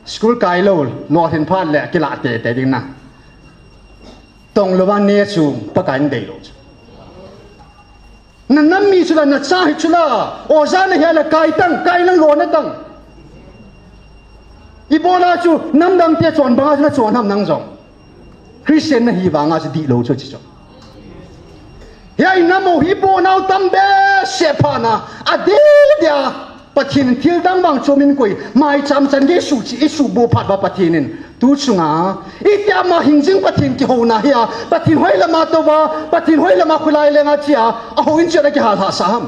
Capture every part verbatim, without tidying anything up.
School kai lou, lolhin phat le kilah teitei ding na. Tong louva ne chu Pakai in deilou chu. Na nam mi chu la, na cha hi chu la. Oja nahi a le kai tang, kai lang lona tang. Ibola chu namdang te chon banga chu nachon ham nang jong. Christian nahi vanga chu dihlou chu chi chu. Hiche nam u hi iboh nau tam behseh phat na, adeh deh a, Pathen in thil dang vang chom in koi, maicham chan gei suh chi, isuhboh phat uva Pathen in. Tu chunga, itia ama hing jing Pathen kihouna hi a, Pathen hoilama touva, Pathen hoilama khulai lenga chi a, ahouin chu ana kihal hahsa ham.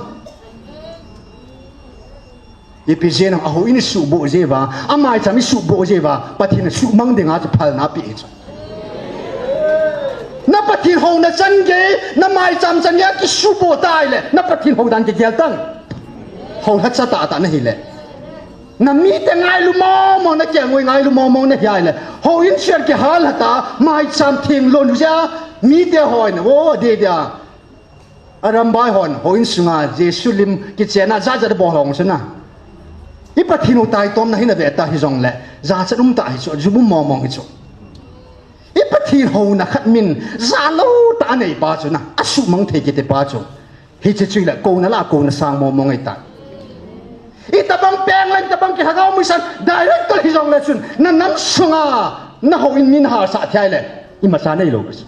Ipi jeh ham, ahouin isuhboh jeh uva, amaicham isuhboh jeh uva, Pathen in suhmang dinga chu phalna apeh hi chu. Na Pathen houna chan gei, na maicham chan gei a kisuhboh tai le, na Pathen hou dan kigel tang. Hou lhacha tahtah nahi le. Na mite ngailu mong mong, na kelngoi ngailu mong mong nahi a le. Houin chu ana kihal lhata, maicham theng lon u jeh a, mite hon, o, adeh deh a. Arambai hon, houin sunga, Jesu lim kichen a, jachat abol hong chu na. I Pathen u taitomna hi na ve ta hijongle, jachat um tah hi chu, jum um mong mong hi chu. I Pathen houna khat min, jalou tah anei pa chu na, asuhmang thei kiti pa chu. Hiche chu hile, kouna lah a kouna sang mong mong ahitai. Itobang peng lang, itobang kilhagao mission director hijongle chun, na nam sunga, na houin min hahsa thei le, imacha neilou ka chu.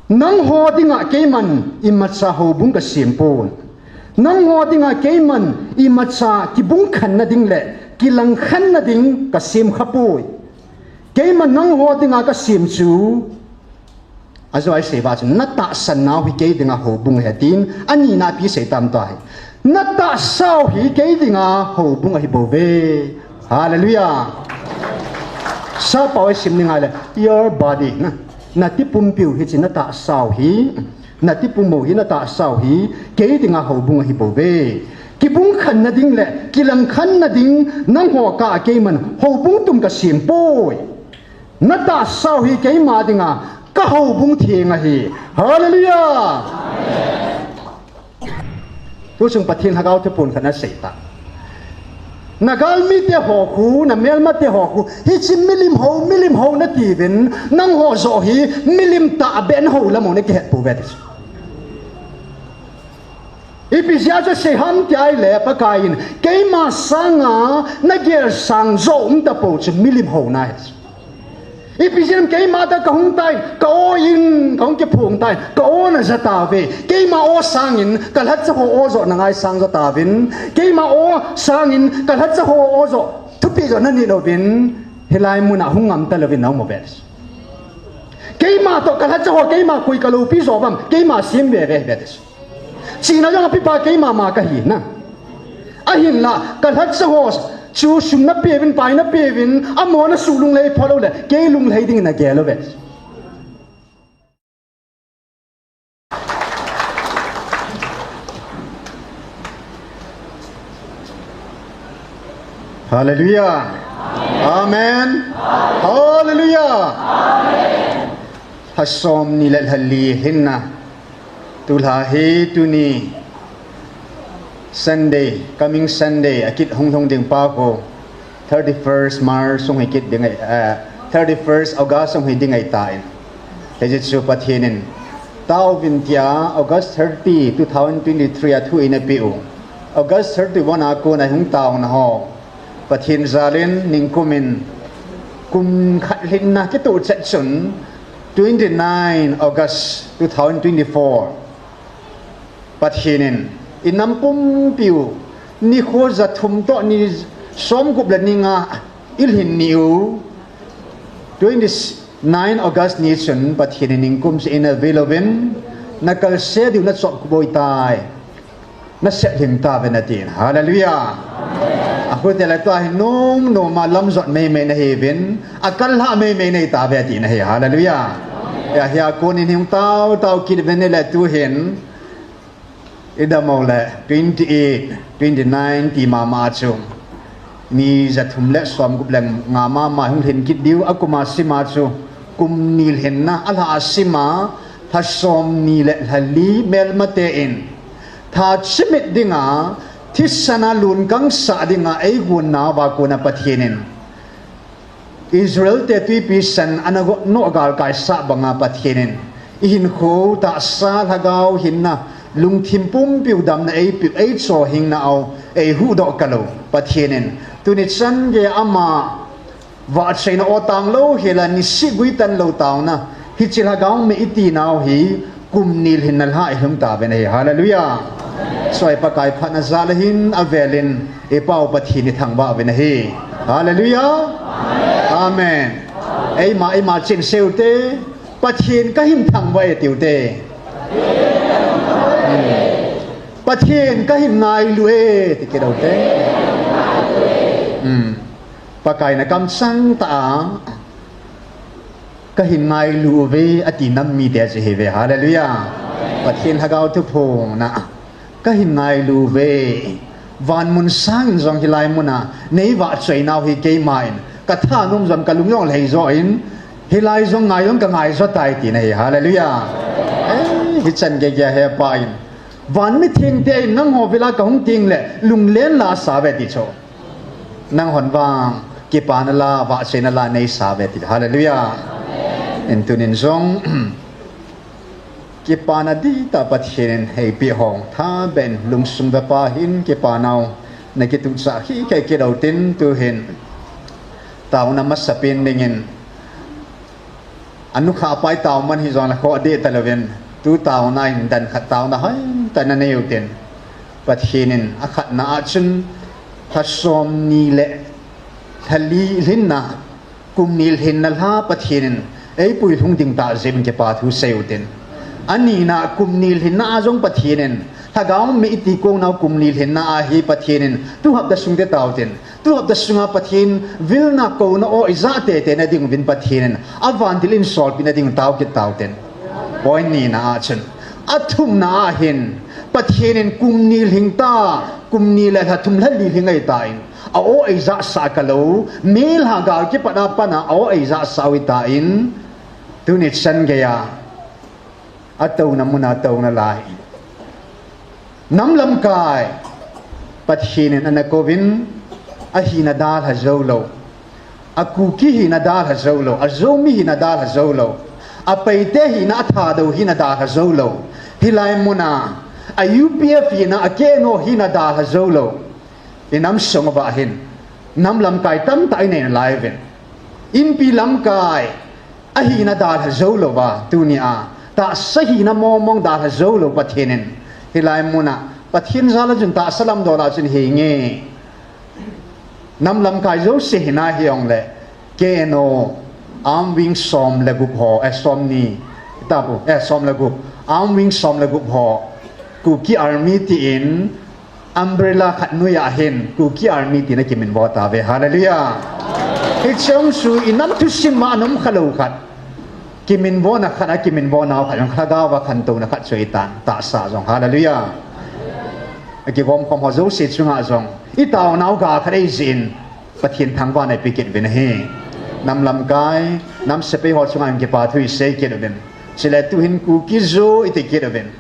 Nangho dinga keiman imacha houbung kasem pon. Nangho dinga keiman imacha kibung khenna ding le kilang khenna ding kasem khapoi. Keiman nangho dinga kasem chu, ajo a isei uva chu, natahsan nau hi kei dinga houbung ahi tin, anina ipi sei tam tahi. Natahsau hi kei dinga houbung ahibouve. Hallelujah. Sappao isim ni ngai le, your body, na, nati pumpiu hiche natahsau hi, nati pummo hi natahsau hi, kei dinga houbung ahibouve. Kibung khenna ding le, kilang khenna ding, nangho kah a keiman houbung tum kasem poi. Natahsau hi keima dinga, kahoubung theng ahi. Hallelujah. Tuchung Pathen Lhagao thupon khat nasei ta. Nagalmite ho khu, namelmate ho khu, hiche milim hou, milim hou natiuvin, nangho joh hi, milim tahbeh in hou lam u nakihet pouve ti chu. Ipi jeh a chu sei ham tia ahile Pakai in, keima sanga nagel sang joh umtapou chu milim houna ahi chu. Ipi jeh ham, keima tah kahung tan, ka-o in kahung kiphong tan, ka-o naja tauve. Keima o sangin kalhacha ho o joh nangaisang jo tauvin. Keima o sangin kalhacha ho o joh thupeh joh nanit uvin. Hilai muna hung ngam talouvin naum uve. Keima toh kalhacha ho, keima koi kaloupi jo uvam, keima sem veve hive ti chu. Chihna jong apipa keima ma kahi na. Ahinla, kalhacha ho chu sum napeuvin, pai napeuvin, amaho nasuh lunglhai phalou le, kei lunglhai dingin nagel uve. Hallelujah. Amen. Hallelujah. Lha somni le lha li hinna. Tulha hi tuni Sunday, coming Sunday, akit hung lhung ding pa khu, thirty-first March sung hi kit ding ahi, eh, thirty-first August sung hi ding ahitan. Hijeh chun Pathen in, taovin tia August thirty, two thousand twenty-three a thu eina peh u. August thirty-one a kon a hung taona ho, Pathen jalin ningkumin kum khat lhinna kitoh chet chun, twenty-nine August two thousand twenty-four. Pathen in, inam pumpiu, nikho ja thum toh ni somgup le ni nga ilhin ni u, twenty-nine August ni chun Pathen in ningkum seh eina velouvin, nakalse diu nachop boi tai. Nasep lhing tauvin atin. Hallelujah. Akhote le tua hi nom nom a lamjot meimei nahiuvin, akal lhah meimei nahi tauve atin ahi. Hallelujah. Hia, hia konin hung tao tao kit uvin le tuhin, idam u le twenty-eight, twenty-nine ti mama chu, ni ja thum le somgup le nga mama hung lhin kit diu, akum a sima chu kum ni lhinna, alha a sima lha somni le lha li melmate in, tha chimit dinga Thisan a lungkang sah dinga eigon nauva kona Pathen in Israel te twipi san ana go-, noh galkai sah banga Pathen in ihinkho tahsa lhagao hinna lungthim pumpiu damna eipiu eichohhingna u eihuhdoh kalou Pathen in tuni chan geiya ama vahchoina o tanglou hela nisih guitan lou tauna hiche lhagao mei iti nau hi kum ni lhinna lha ilhung tauvin ahi. Hallelujah. Choi Pakai phatna jal a hin avelin ipau Pathen ithangvah uvin ahi. Hallelujah. Amen. Eima, eima chin seute, Pathen kahin thangvah e tiute. Hmm. Pathen kahin ngailu e, ti kit ute. Hmm. Pakai na kamchang tah a, kahin ngailu uve, ati nam mite chu hiuve. Hallelujah. Pathen lhagao thuphongna, kahin ngailu uve. Van mun sangin jong hilai muna, nei vahchoi nau hi keima in, kathanom jong kalung jong lhei jo in, hilai jong ngai jong kangai jo tai tina ahi. Hallelujah. Eh, hichan geiya hepa in. Van mithengte in nangho vela kahung tengle, lunglen la sa uve ti chu. Nanghon vang, kipana la, vahchoina la, nei sa uve ti. Hallelujah. In tunin jong, kipana dihtah Pathen in heipeh hong, thaben lungsung vepa hin kipanau, nakituhchah khikhe kit utin tuhin. Taona masapen dingin, anukhah pai tao man hijongle khoh deh talouvin, tu taona in dan khat taona hoitah in nanei utin. Pathen in akhatna a chun, lha somni le lha li lhinna, kum ni lhinna lha Pathen in eipui lhung ding tah jeh in kipa thu sei utin. Anina kum ni lhinna a jong Pathen in, lhagao mei iti kong nau kum ni lhinna a hi Pathen in, tu hapta sung te tao tin. Tu hapta sunga Pathen vilna kouna o ijat tete na ding uvin Pathen in avantil in solpeh na ding tao kit tao tin. Point nina a chun. Athumna a hin Pathen in kum ni lhing ta, kum ni le lha thum lha li lhing ahi tan. A o ijat sah kalou, mel ha gal kipat a pat a o ijat sah u ahi tan. Tuni chan geiya. Atouna muna atouna lai. Nam lamkai. Pathen in ana kouvin, ahina dalha jou lou. A Kuki hina dalha jou lou. A Zomi hina dalha jou lou. A Paite hina, a Thadou hina dalha jou lou. Hilai muna, a U P F hina, a K N O hina dalha jou lou. I nam sung uva hin, nam lamkai tamtah i nei nalai uvin. Inpi lamkai, ahina dalha jou louva, tunia, tahsa hina mongmong dalha jou lou Pathen in. Hilai muna, Pathen jal a chun tahsa lamdol a chun hinge. Nam lamkai jouse hina hijongle, K N O, Armed Wing som le gup ho, eh, somni, tapu, eh, som le gup, Armed Wing som le gup ho, Kuki Army tin, umbrella khat noiya hin, Kuki Army tina kiminvo tauve. Hallelujah. Hiche jong chu i nam thusim ma a um khalou khat. Kiminvona khat a kiminvo nau khat jong lhagao va khantouna khat chu ahi tan, tahsa jong. Hallelujah. A kigom khom ho jouse chunga jong. I taonau ga khat eijin. Pathen thangvahna ipe kit uvin ahi. Nam lamkai, nam sepai ho chunga jong kipa thu isei kit uvin. Chule tuhin Kuki Zo iti kit uvin.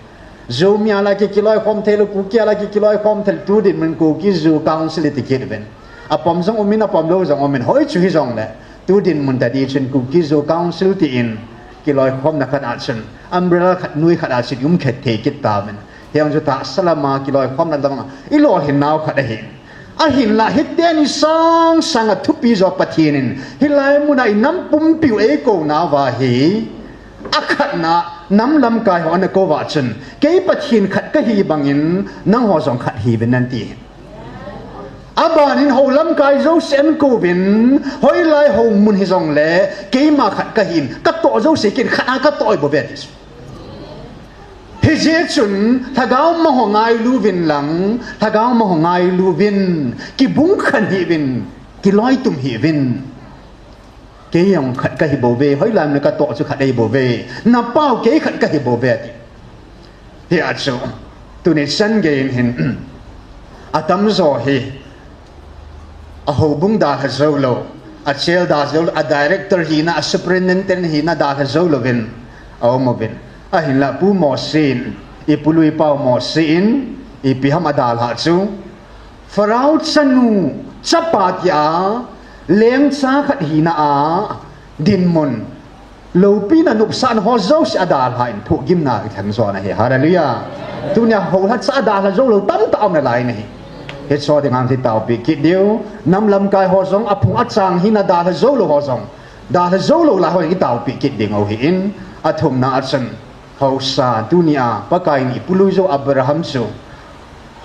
Zomi a la ki kiloikhom thei lou, Kuki a la ki kiloikhom thei lou, tu dinmun Kuki Zo Council iti kit uvin. Apom jong umin, apom lou jong umin, hoi chu hijongle. Tu dinmun tadi chun Kuki Zo Council tin kiloikhomna khat a chun, umbrella khat noi khat a chun um khet thei kit tauvin. Hijong chu tahsa lama kiloikhomna lama i lolhin nau khat ahi. Ahinla hiteni sang sanga thupi jo Pathen in hilai muna i nam pumpiu eikou nauva hi, akhatna nam lamkai ho ana kouva chun, kei Pathen khat kahi bangin nangho jong khat hiuvin nati. Abanin hou lamkai jouse ahin kouvin, hoilai hou mun hijongle, keima khat kahin, katoh jouse kin khat a katoh bouve ti chu. Hijeh chun, lhagao ma ho ngailu uvin lang, lhagao ma ho ngailu uvin, kibung khan hih uvin, kiloitum hih uvin. Kei jong khat kahi bouve, hoilai mun a katoh chu khat ahi bouve. Napao kei khat kahi bouve ati. Hia chu, tuni chan gei in hin, atamjo hi, a houbung dalha jou lou, a jail dalha jou lou, a director hina, a superintendent hina dalha jou louvin, aum uvin. Ahinla Pu Mosi in, i Pu Lui Pau Mosi in, ipi ham adalhah chu, Pharaoh chanu chapa tia lengcha khat hina a dinmun, loupina nopsahna ho jouse adalha in thohgimna kithang jo ahi. Hallelujah. Tunia houlhatcha adalha jou lou tamtah aum nalai ahi. Hiche dinga kitaopi kit diu, nam lamkai ho jong aphung achang hina dalha jou lou ho jong, dalha jou lou lai ho jong kitaopi kit ding u ahin, athumna a chun, haosa tunia Pakaiyin ipului jou Abraham chu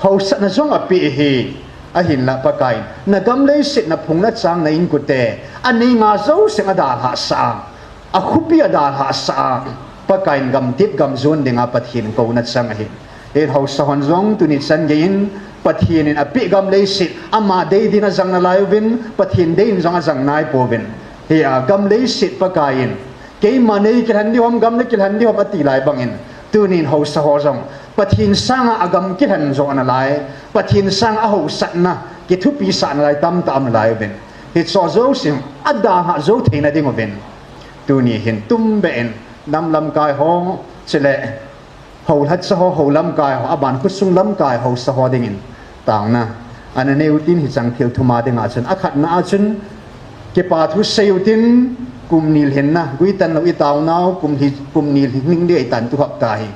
haosatna jong apeh ahi, ahinla Pakaiyin, nagam leiset naphung nachang na inkote, anei nga jouse adalhasah a, akhopi adalhasah a, Pakaiyin gamtit gamjon dinga Pathen kouna chang ahi. Hin haosa hon jong tuni chan geiyin, Pathen in apeh gam leiset, ama dei din ajang nalai uvin, Pathen dei in jong ajang naipouvin. Hia gam leiset Pakaiyin, keima nei kilhen ding ham, gam nei kilhen ding ham ati lai bangin, tunin haosa ho jong Pathen sanga agam kilhen jo nalai, Pathen sanga ahaosatna kithupisah nalai tamtah aum nalai uvin. Hiche jouse adalha jou theina ding uvin, tuni hin tumbeh in nam lamkai ho, chule houlhatcha ho, hou lamkai ho, aban khosung lamkai haosa ho dingin taona ana nei utin, hicheng thil thum a dinga chun, akhatna a chun, kipa thu sei utin, kum ni lhinna, guitan lou itaonau, kum ni, kum ni lhin ding itan tu hapta hi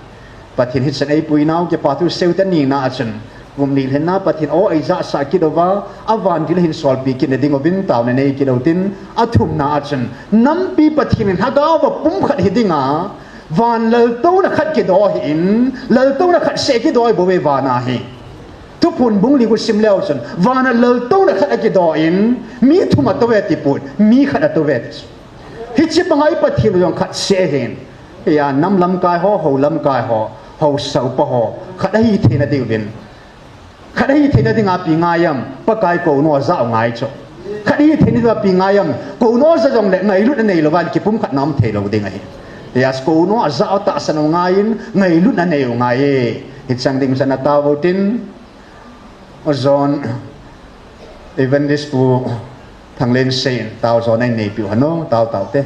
Pathen hichan eipuinau, kipa thu sei utin, anina a chun, kum ni lhinna Pathen o eijahsah kit uva, avantil ahin solpi kit na ding uvin taona nei kit utin, athumna a chun, nampi Pathen in lhagao va pumkhat hidinga, van laltouna khat kido ahin, laltouna khat seh kido bouve vana hi. Thuphon bung li khu sim leu chun, vana laltouna khat akido in, mi thum atou ve tipon, mi khat atou ve ti chu. Hiche banga i Pathen u jong khat seh ahin. Hia nam lamkai ho, hou lamkai ho, haosa upa ho, khat ahi theina diuvin, khat ahi theina dinga ipi ngai am, Pakai kouno ajah u ngai chu. Khat ahi theina dinga ipi ngai am, kouno ajah jongle ngailutna neilou vale kipumkhatna um thei lou ding ahi. Yes, kouno ajah u tahsan u ngaiyin, ngailutna nei u ngai e. Hicheng ding chun ana tao utin, John, Evangelist Pu Thanglensei in tao jo nei neipiu hon o, tao tao te.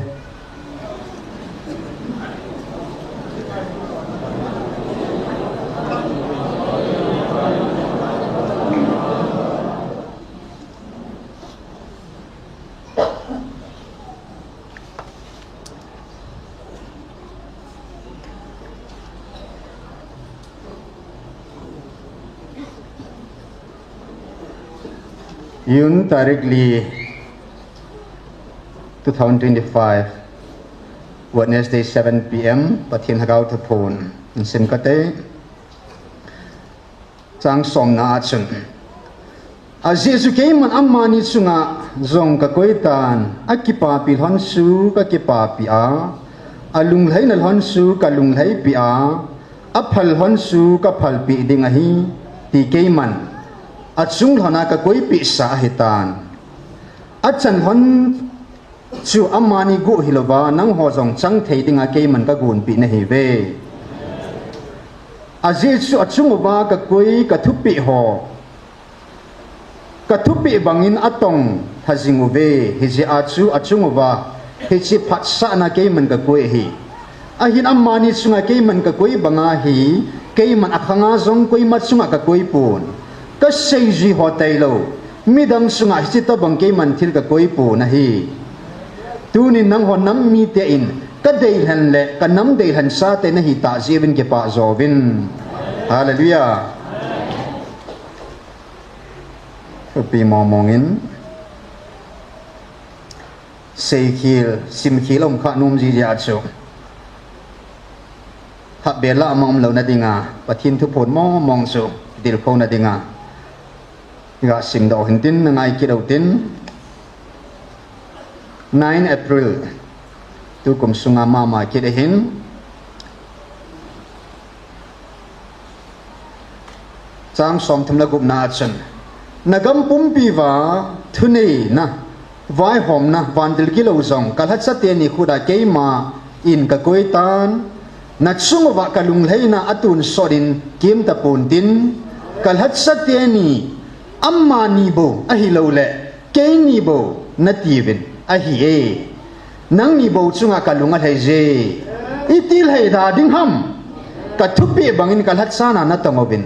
June tarik li, two thousand twenty-five, Wednesday, seven P M, Pathen Lhagao Thuphon in sim kate. Chang somna a chun, ajeh chu keiman amani chunga jong kakoi tan, akipapi lhon chu kakipapi a, alunglhaina lhon chu kalunglhaipi a, aphal lhon chu kaphalpi ding ahi, ti keiman achung lhona kakoipehsa ahitan. Achan lhon chu amani guh hilouva, nangho jong chang thei dinga keiman kagonpeh nahiuve. Ajeh chu achung uva kakoi kathupeh ho, kathupeh bangin atong lha jing uve, hijeh a chu achung uva hiche phatsahna keiman kakoi ahi. Ahin amani chunga keiman kakoi banga hi, keiman akhanga jong koima chunga kakoi pon. Kaseijui ho tailou, midang chunga hiche tobang keiman thil kakoi pon ahi. Tunin nangho nam mite in kadeilhen le kanam deilhen chate nahi tah jeh uvin kipah jouvin. Hallelujah. Thupi mongmong in. Seikhel, simkhel aum kha nom jiji a chu, hapbeh lah a mang umlouna dinga, Pathen thuphon mongmong chu dilkhouna dinga, ga simdoh hintin, nangai kit utin, nine April, tukum sunga mama kit ahin, Chang somthum le gupna a chun, nagam pumpi uva thuneina, vaihomna, vantil gilou jong kalhacha teni khut a keima in kakoi tan, nachung uva kalunglhaina atonsot in kem tapon tin, kalhacha teni, amani bou ahilouleh, keini bou natiuvin ahi e. Nangni bou chunga kalung alhai je. Iti lhai da ding ham? Kathupeh bangin kalhachana natong uvin,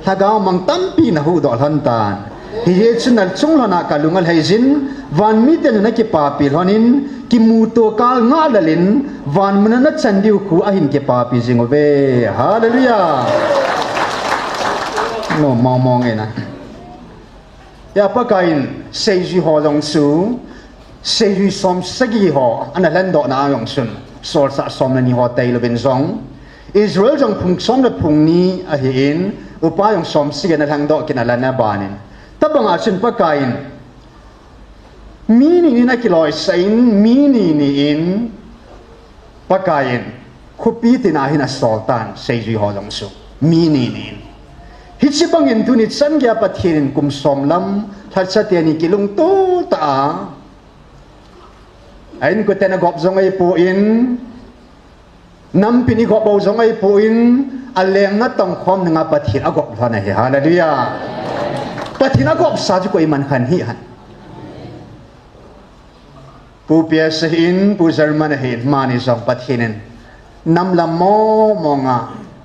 lhagao mang tampi nahuhdoh lhon tan. Hijeh chun nachung lhona kalung alhai jin, van miten nakipapi lhonin, kimuto kal ngahlel in, van muna nachan diu khu ahin kipapi jing uve. Hallelujah. No, mong mong e na. Hia Pakaiyin seijui ho jong chu, seijui som sagi ho ana lhendohna a jong chun, solchah som le ni ho tailouvin jong, Israel jong phung som le phung ni ahin, upa jong som sagi ana lhendoh kit na lana banin. Tabanga chun Pakaiyin mi ni ni in akiloisah in, mi ni ni in Pakaiyin khopi tina hin asol tan, seijui ho jong chu. Mi ni ni in. Hiche bangin tuni chan geiya Pathen in kum som lam lhacha teni kilungto tah a, a inkoten agop jong ahipon, nampin igop bou jong ahipon, alengna tongkhom dinga Pathen agop lhon ahi. Hallelujah. Pathen agopsa chu koiman khan hih han. Pu Pias ahin, Pu German ahin, amani jong Pathen in nam lam mong mong a,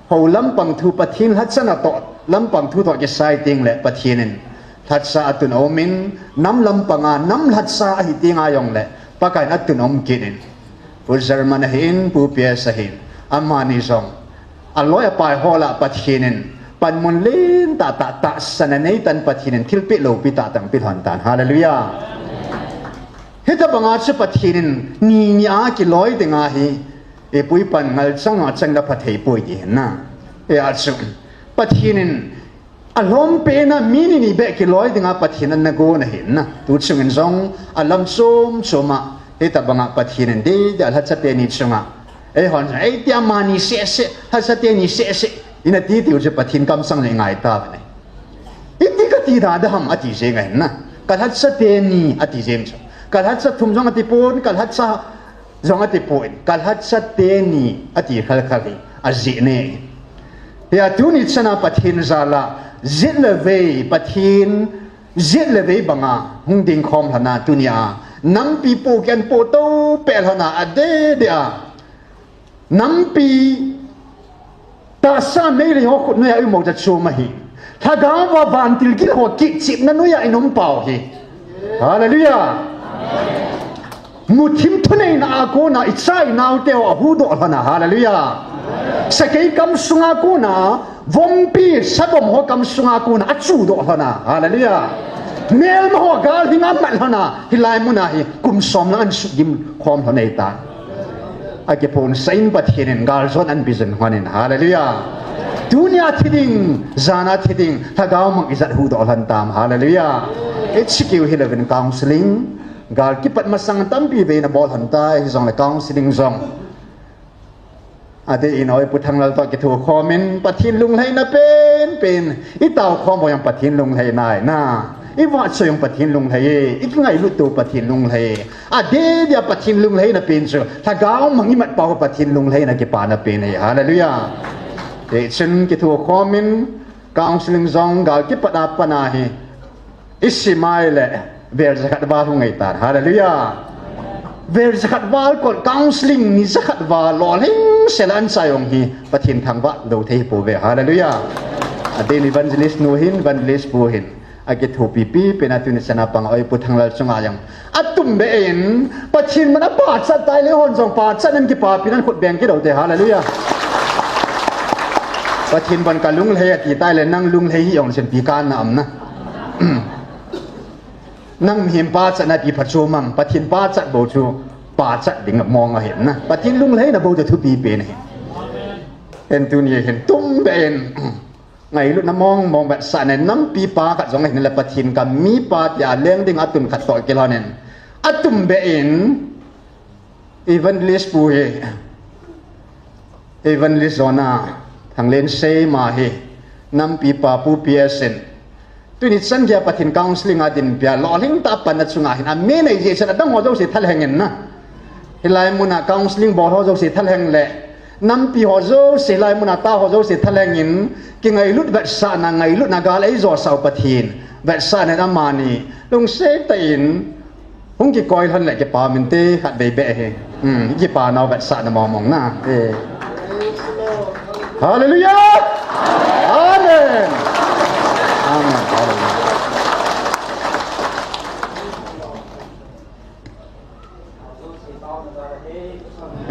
hou lampang thu Pathen lhacha natoh lampang thu toh kisai teng le Pathen in lhacha atun aumin, nam lampanga nam lhacha ahi tenga jongle Pakaiyin atun aum kit in. Pu German ahin, Pu Pias ahin, amani jong aloi apai ho lah Pathen in panmun lentah tah, tahsan anei tan, Pathen in thilpeh loupi tah tah ahin pe lhon tan. Hallelujah. Hitabanga chu Pathen in ni ni a kiloi dinga hi, eipui pan ngal chang a chang la pha thei poi ti hin na. Hia chu Pathen in alhom pena mi ni ni beh kiloi dinga Pathen in ana gon ahin na. Tu chungin jong alam chom chom a hitabanga Pathen in dei dei a lhacha teni chunga, eihon jong, eiti amani seh seh, lhacha teni seh seh ina ti tiu chu Pathen kamsang le ngai tave ne. Iti kati da da ham ati jeng ahin na. Ka lhacha teni ati jeng chu. Ka lhacha thum jong ati pon, ka lhacha jong ati pon, ka lhacha teni ati khal khal hi ajeh ne. Hia tuni chana Pathen jal a, jit le vei Pathen, jit le vei banga hung ding khom lhona tunia nampi po kian po to peh lhona adeh deh a, nampi tahsa meilhei ho khut noiya imu ja chu ahi. Lhagao a vantil gil ho kichepna noiya inom pau hi. Hallelujah. Muthim thuneina a kona icha inaote ho ahuhdoh lhona. Hallelujah. Sakei kamsunga kona, vompi sabom ho kamsunga kona achuhdoh lhona. Hallelujah. Melma ho gal hinga mat lhona, hilai muna hi kum som lang ana sugim khom lhon ahitan. Akiphonsah in Pathen in galjona ana pe jing lhonin. Hallelujah. Tunia thi ding, jana thi ding, lhagao mang ijat huhdoh lhon tam. Hallelujah. H Q hilouvin counseling, gal kipat masang tampi vei ana bol lhon tai, hijongle counseling jong adeh in oi Pu Thanglal toh kithu khomin Pathen lunglhaina pen pen, itao khom u jong Pathen lunglhaina ahi na. Ivahchoi u jong Pathen lunglhai e, ikingailut u Pathen lunglhai e. Adeh deh a Pathen lunglhaina pen chu, lhagao mang imat pau Pathen lunglhaina kipana pen ahi. Hallelujah. Hichun kithu khomin, counseling jong gal kipat a pat a hi isim a ahile, vel jakhat val hung ahitan. Hallelujah. Vel jakhat val kon counseling ni jakhat val lolhing sela ana chai u hi Pathen thangvah lou thei pouve. Hallelujah. Adeh in evangelist nu hin, evangelist pu hin akithopi pi pen a tuni chana pang oi Pu Thanglal chunga jong atum beh in, Pathen man apachat tai le hon jong pachat nan kipapi nan khut beng kit u te. Hallelujah. Pathen bon kalunglhai ati tai le nang lunglhai hih jong chun pi kana am na. Nang mihem pachatna pi pha chu mang, Pathen pachat bou chu pachat ding mong ahi na. Pathen lunglhaina bou chu thupi pen ahi. Hin tuni hin tum beh in ngailutna mong mong vetsahna in nampi pa khat jong ahin le Pathen gam mipa tia leng ding atum khat toh kilhonin atum beh in evangelist pu hi, evangelist Jonah Thanglensei ma hi nampi pa Pu P S in tuni chan geiya Pathen counseling a dinpi a lolhing tah a panna chunga hin amin eijeh chun adang ho jouse thalheng in na. Hilai muna counseling bol ho jouse thalheng le nampi ho jouse, hilai muna tao ho jouse thalheng in, kingailut vetsahna, ngailutna gal eijosah u Pathen vetsahna in amani lungset tah in hung kikoi lhon le kipa min te khat vei beh hi. Hmm, kipa nau vetsahna mong mong na. Eh. Hallelujah! Amen. Amen. Hallelujah.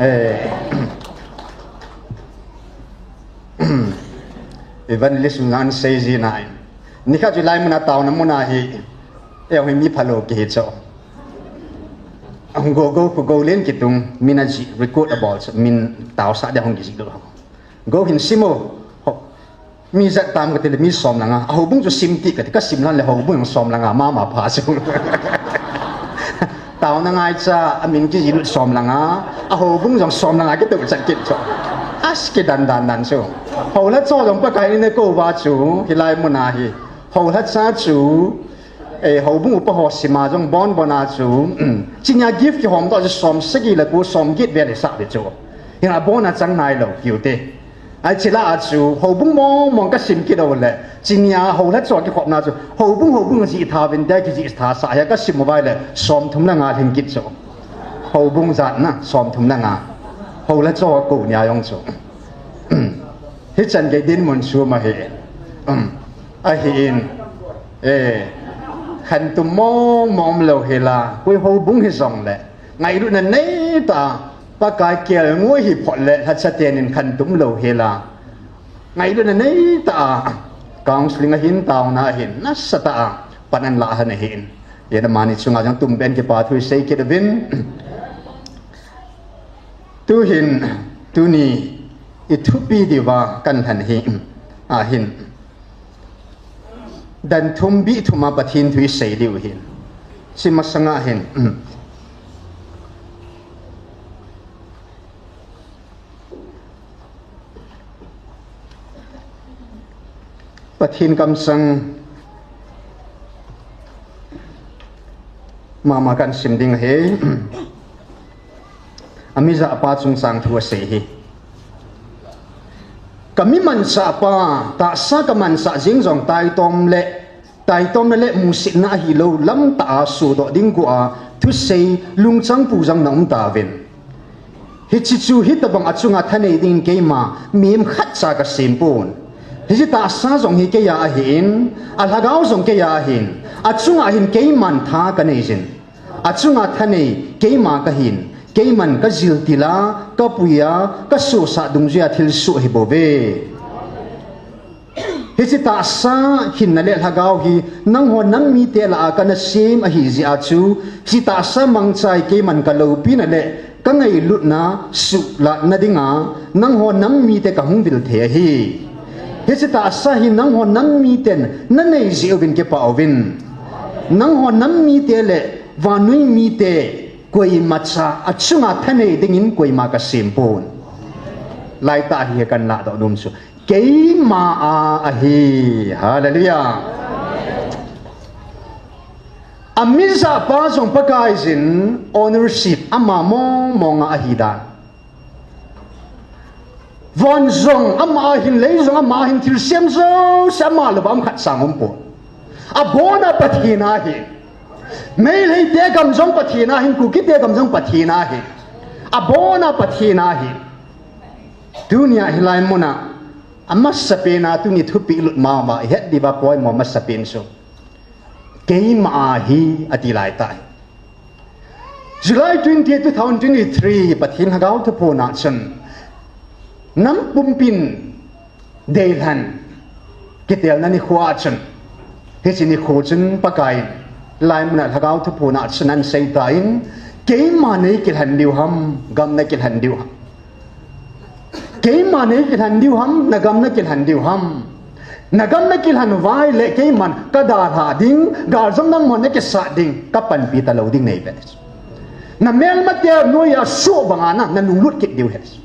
Eh, Evangelist Ngan sei ji na in. Nikhat chu lai muna taona muna hi. Eh, hi mi phalo ki hi cho. Ang go go ku go len ki tung mina ji record about min tao sa de hong ki ji do. Go hin simo. Ho. Mi jat tam ka ti le mi som langa. A houbung chu sim ti ka ti ka sim lan le houbung som langa mama pha chu. Taona ngai cha a min ki ji lut som langa. A houbung jong som langa ki tu chat kit chu. As ki dan dan dan chu. Houla cho jong Pakai in ne ko va chu hilai muna hi. Houla cha chu. Eh, houbung upa ho sima jong bon bon a chu. Chinia gift ki hom to chu som sagi le ku som git ve le sa ve chu. Hina bon a chang nai lo kiu te. Ai chila a chu houbung mong mong ka sim kit o le. Chinia houla cho ki khop na chu. Houbung houbung ji tha vin te ki ji tha sa ya ka sim mobile le som thum le nga lhin kit chu. Houbung jat na som thum le nga. Houla cho ko nia jong chu. Hi chan kei din mun chu ma hi. Um, a hi in. Eh, khan tum mong mong lo hi la. Kui houbung hi jong le. Ngai lu na nei ta. Pakai kel ngui hi phot le. Hla cha ten in khan tum lo hi la. Ngai lu na nei ta. Counseling a hin taona hin. Nasa ta. Pan an la ha na hin. Ye na mani chunga jong tum ben ki pa thu sei kit vin. Tuhin, tuni, i thupi diuva kan han hi, a hin. Dan thum bi thuma Pathin thu i sei diu hin. Sima sanga hin. Pathin kamsang mama kan sim ding hi. Ami japa chungchang thu a sei hi. Ka mi mansa pa, tahsa ka mansa jing jong taitom le, taitom le le musitna ahi lo lam ta a sudoh ding gua, thusei lungchang pu jang na um ta vin. Hichi chu hitabang a chunga thanei ding keima mim khat cha ka sim pun. Hichi tahsa jong hi keia ahin, a lhagao jong keia ahin, a chunga hin keiman tha ka nei jin. A chunga thanei keima ka hin, keiman ka jil tila, ka puia, ka susa dungjuia thil su hi bove. Hichi tahsa hinna le lhagao hi nangho nam mite la a kana sim ahi jia chu, hichi tahsa mangchai keiman ka lopina le ka ngailutna sulatna dinga nangho nam mite ka hung vil thei ahi. Hichi tahsa hi nangho nam miten na nei jeh uvin kipah uvin. Nangho nam mite le vannoi mite koima cha a chunga thanei dingin koima ka sim pon. Laitah hi kan ladoh nom chu. Keima a ahi. Hallelujah. A mi japa jong Pakai jin ownership ama mong mong a ahi dan. Von jong ama ahin, lei jong ama ahin, thilsem jouse ama louva um khat sang um pon. A bon a Pathin ahi. Meitei te gam jong Pathin ahin, Kuki te gam jong Pathin ahi. A bon a Pathin ahi. Tunia hilai muna, a masapen a tuni thupi lut mama, i het diuva poimo masapen chu. Keima ahi ati laitah. July twenty, two thousand twenty-three, Pathin Lhagao thuphon a chun. Nam pumpin deilhen kitelna nikho a chun. Hichi nikho chun Pakai in. Hilai muna Lhagao thuphon a chun ahin sei tan. Keima nei kilhen diu ham, gam na kilhen diu ham. Keima nei kilhen diu ham, na gam na kilhen diu ham. Na gam na kilhen uva ahile keiman ka dalha ding, gal jong nangman na kisat ding, ka panpi talou ding nei ve. Na melmate noiya suh banga na, na lunglut kit diu ahi.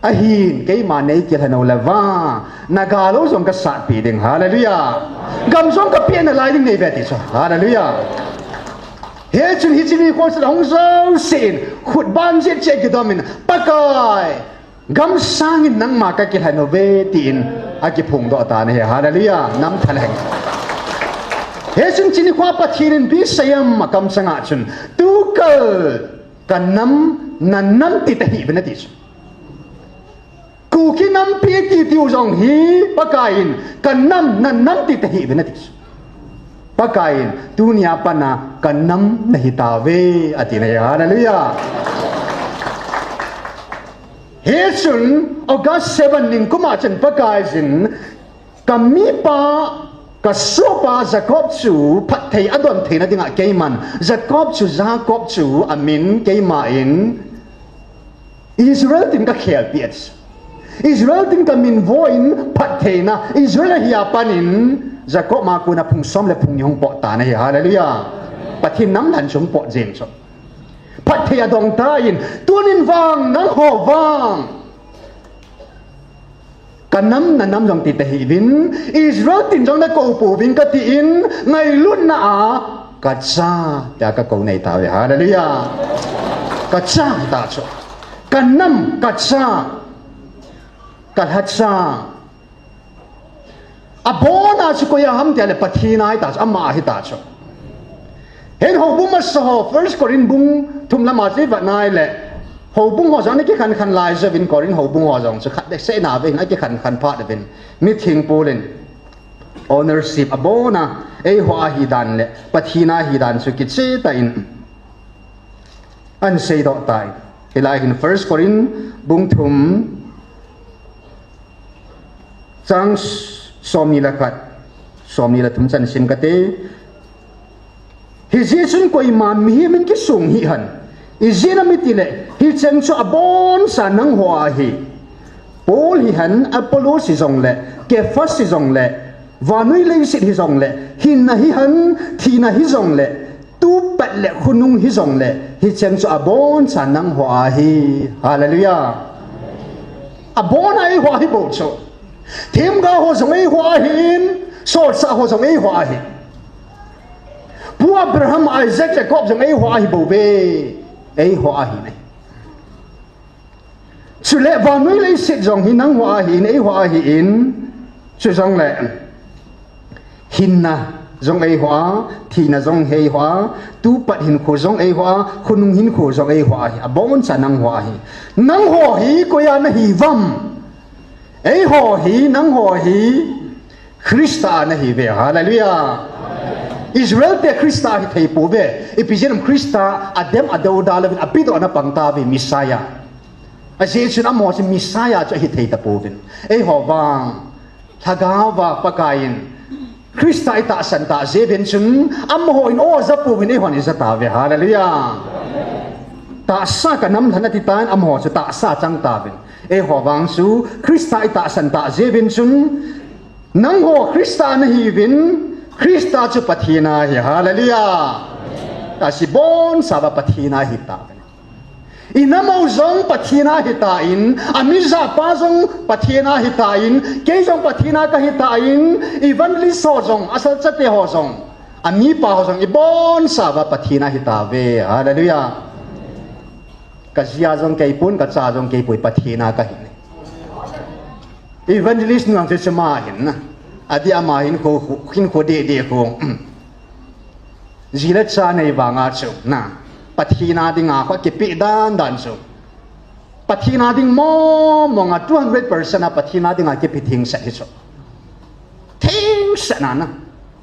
Ahin, keima nei kilhen u le vang, na gal u jong ka satpi ding. Hallelujah. Gam jong ka peh nalai ding nei ve ti chu. Hallelujah. Hichun hichi nikho chu hung jousen, khut ban jet jet kidom in, Pakai, gam sangin nangma ka kilhen uve, tin akiphongdoh tan ahi. Hallelujah. Nam thalheng. Hichun hichi nikho Pathin in ipi asei em a kamsang a chun, tukal ka nam na nam ti tahih uvin ati chu. Kuki nampi kiti u jong hi Pakai in ka nam na nam ti tahih uvin ati. Pakai in tunia pat a ka nam nahi tauve ati na ahi. Hallelujah. Hichun August seven ningkum a chun Pakaiyin, ka mipa, ka sohpa Jacob chu phatthei adon theina dinga keiman Jacob chu, Jacob chu amin, keiman Israel tin kakhelpeh. Israel tin kaminvo in phattheina Israel ahi a panin Jacob ma kona phung som le phung ni hung pot tan ahi. Hallelujah. Pathen nam lhan chu hung pot jeng chu. Phatthei adong tan, tunin vang nangho vang, ka nam na nam jong ti tahih uvin, Israel tin jong nakou pouvin katin, ngailutna a kacha tia kakou nei tauve. Hallelujah. Kacha hita chu. Ka nam kacha. Ka lhacha. Abona chu koi a ham tia le Pathen a hita chu, ama a hita chu. Hin houbung masa ho, First Corinth bung thum lama chu ivet nai le, houbung ho jong ana kikhen khen lai jouvin, Corinth houbung ho jong chu khat le seh na ve hin akikhen khen phat uvin, mitheng pol in ownership abona eiho a hidan le Pathen a hidan chu kicheh tah in ana seidoh tai. Hilai hin First Corinth bung thum, chang somni le khat, somni le thum chan sim kate. Hijeh chun koima mihem in kisong hih hen. Ijeh inem itile, hicheng chu aboncha nangho a ahi. Paul hihen, Apollos hijongle, Cephas hijongle, vannoi leiset hijongle, hinna hihen, thina hijongle, tupat le khonung hijongle, hicheng chu aboncha nangho a ahi. Hallelujah. Abona eiho a ahi bou chu. Themgao ho jong eiho a ahin, solchah ho jong eiho a ahi. Pu Abraham, Isaac, Jacob jong eiho a ahi bouve. Eiho a ahi nai. Chule vannoi leiset jong hi nangho a ahin, eiho a ahin, chujongle hinna jong eiho a, thina jong eiho a, tupat hinkho jong eiho a, khonung hinkho jong eiho a ahi, aboncha nangho a ahi. Nangho hi koi a nahi uvam? Eiho hi, nangho hi Christa a nahiuve. Hallelujah. Israel te Christa a hithei pouve. Ipi jeh inem? Christa adem adou da louvin apedoh na pang tauve, Messiah. Ajeh chun amaho chu Messiah chu ahithei tapouvin, eiho vang lhagao va Pakaiyin Christa itahsan tah jeh uvin chun, amaho in o aja pouvin eihon ija tauve. Hallelujah. Tahsa ka nam lhan ati tan, amaho chu tahsa chang tauvin, eiho vang chu Christa itahsan tah jeh uvin chun, nangho Christa a nahiuvin, Christa chu Pathen a ahi. Hallelujah. Ahi, abonchauva Pathen a ahi tauvin. Inam u jong Pathen a ahi tan, amijapa jong Pathen a ahi tan, kei jong Pathen a kahi tan, evangelist ho jong, asalchate ho jong, amipa ho jong, ibonchauva Pathen a ahi tauve. Hallelujah. Kaji a jong keipon, kacha jong keipoi, Pathen a kahi. Evangelist nu jong chu ama ahin na. Adeh ama hinkho, hinkho deh deh khu. Ji le cha nei vanga chu na, Pathen a dinga khu akipeh dan dan chu, Pathen a ding mong mong a two hundred percent a Pathen a dinga kipe thengset hi chu. Thengset na na.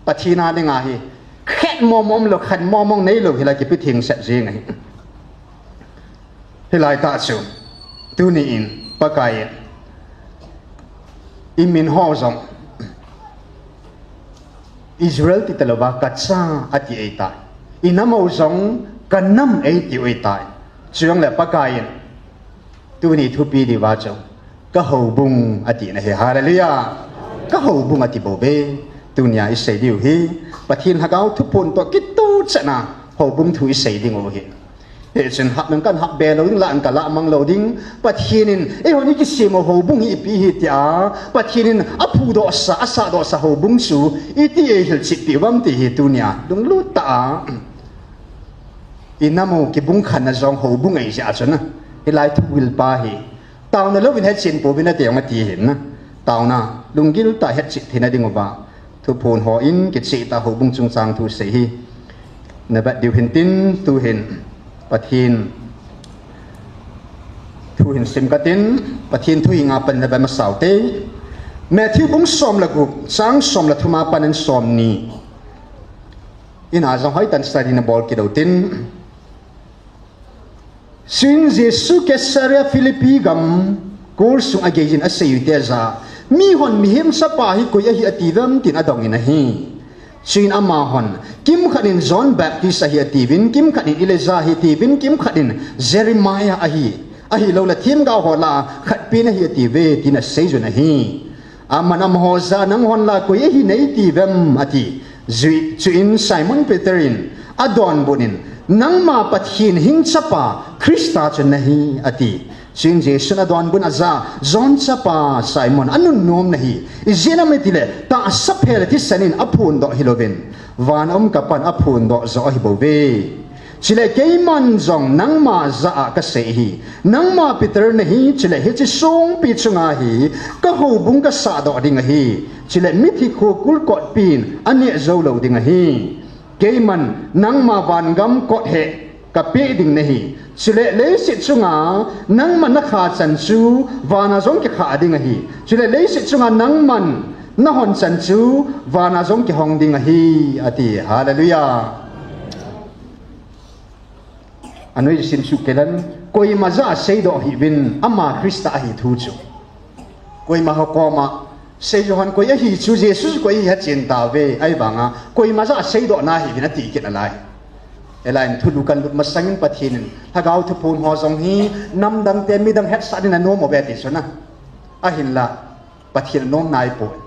Pathen a dinga hi khat mong mong umlou, khat mong mong neilou hila kipe thengset jeng ahi. Hilai tah chu, tuni in Pakai in, imin ho jong Israel ti talouva, kacha ati ahitai. Inam u jong kanam eiti u ahitai. Chujongle Pakai in tuni thupi diuva chu, kahoubung ati na ahi. Hallelujah. Kahoubung ati bouve. Tunia isei diu hi, Pathen Lhagao thuphon toh kitoh chetna houbung thu isei ding u ahi. Hichun hap nang kan hap be lou ding, lah nang kan lah mang lou ding. Pathen in eihon ikisem u houbung hi ipi hi tia, Pathen in aphudohsa, asahdohsa houbung chu iti eihilchetpi uvam ti hi tunia lunglut tah a, inam u kibung khenna jong houbung ahi jeh a chun, hilai thugil pa hi taona louvin hetchen pouvin ati jong ati hin na. Taona, lunggil tah a hetchet theina diuva thuphon hon kicheh tah a houbung chungchang thu sei hi navet diu hin tin, tuhin Pathen thu hin sim katin, Pathen thu hi nga pan navet masa ute. Matthew bung som le gup, chang som le thum a panin som ni. Ina jong hoitah in study nabol kit u tin. Chuin Jesu Caesarea Philippi gam kol sung agei in asei u te ja, mihon Mihem Chapa hi koi ahi ati vem tin adong in ahi. Chuin amahon, kimkhat in John Baptist ahi atiuvin, kimkhat in Elijah ahi atiuvin, kimkhat in Jeremiah ahi, ahilouleh themgao ho lah a khat pen ahi atiuve, tin asei un ahi. Aman amaho jah a, nanghon lah koi ahi nei ti vem, ati. Jui, chuin Simon Peter in adonbut in, nangma Pathen hing chapa Christa chu nahi, ati. Chuin Jesun adonbut in ajah a, John chapa Simon, anunnom nahi. Ijeh inem itile, tahsa phe le thisan in aphondoh hilouvin, van a um ka Pan aphondoh joh ahi bouve. Chule keiman jong nangma jah a kasei ahi, nangma Peter nahi, chule hiche songpi chunga hi kahoubung kasahdoh ding ahi, chule mithi khokul kotpin aneh jou lou ding ahi. Keiman nangma vangam kot heh kapeh ding nahi, chule leiset chunga nangman nakha chan chu vana jong kikhah ding ahi, chule leiset chunga nangman nahon chan chu vana jong kihong ding ahi, ati. Hallelujah. Anoi sim suh kei leng, koima jah a seidoh hih uvin, ama Christa ahi thu chu. Koima ho koma, Seijuhan koi ahi chu, Jesu chu koi ahi hechen tauve, ahivanga, koima jah a seidoh nahih uvin ati kit nalai. Hilai in thulu kalut masangin Pathen in Lhagao Thuphon ho jong hi, namdang te midang hetsah ding anom uve ti chu na. Ahinla, Pathen anom naipoi.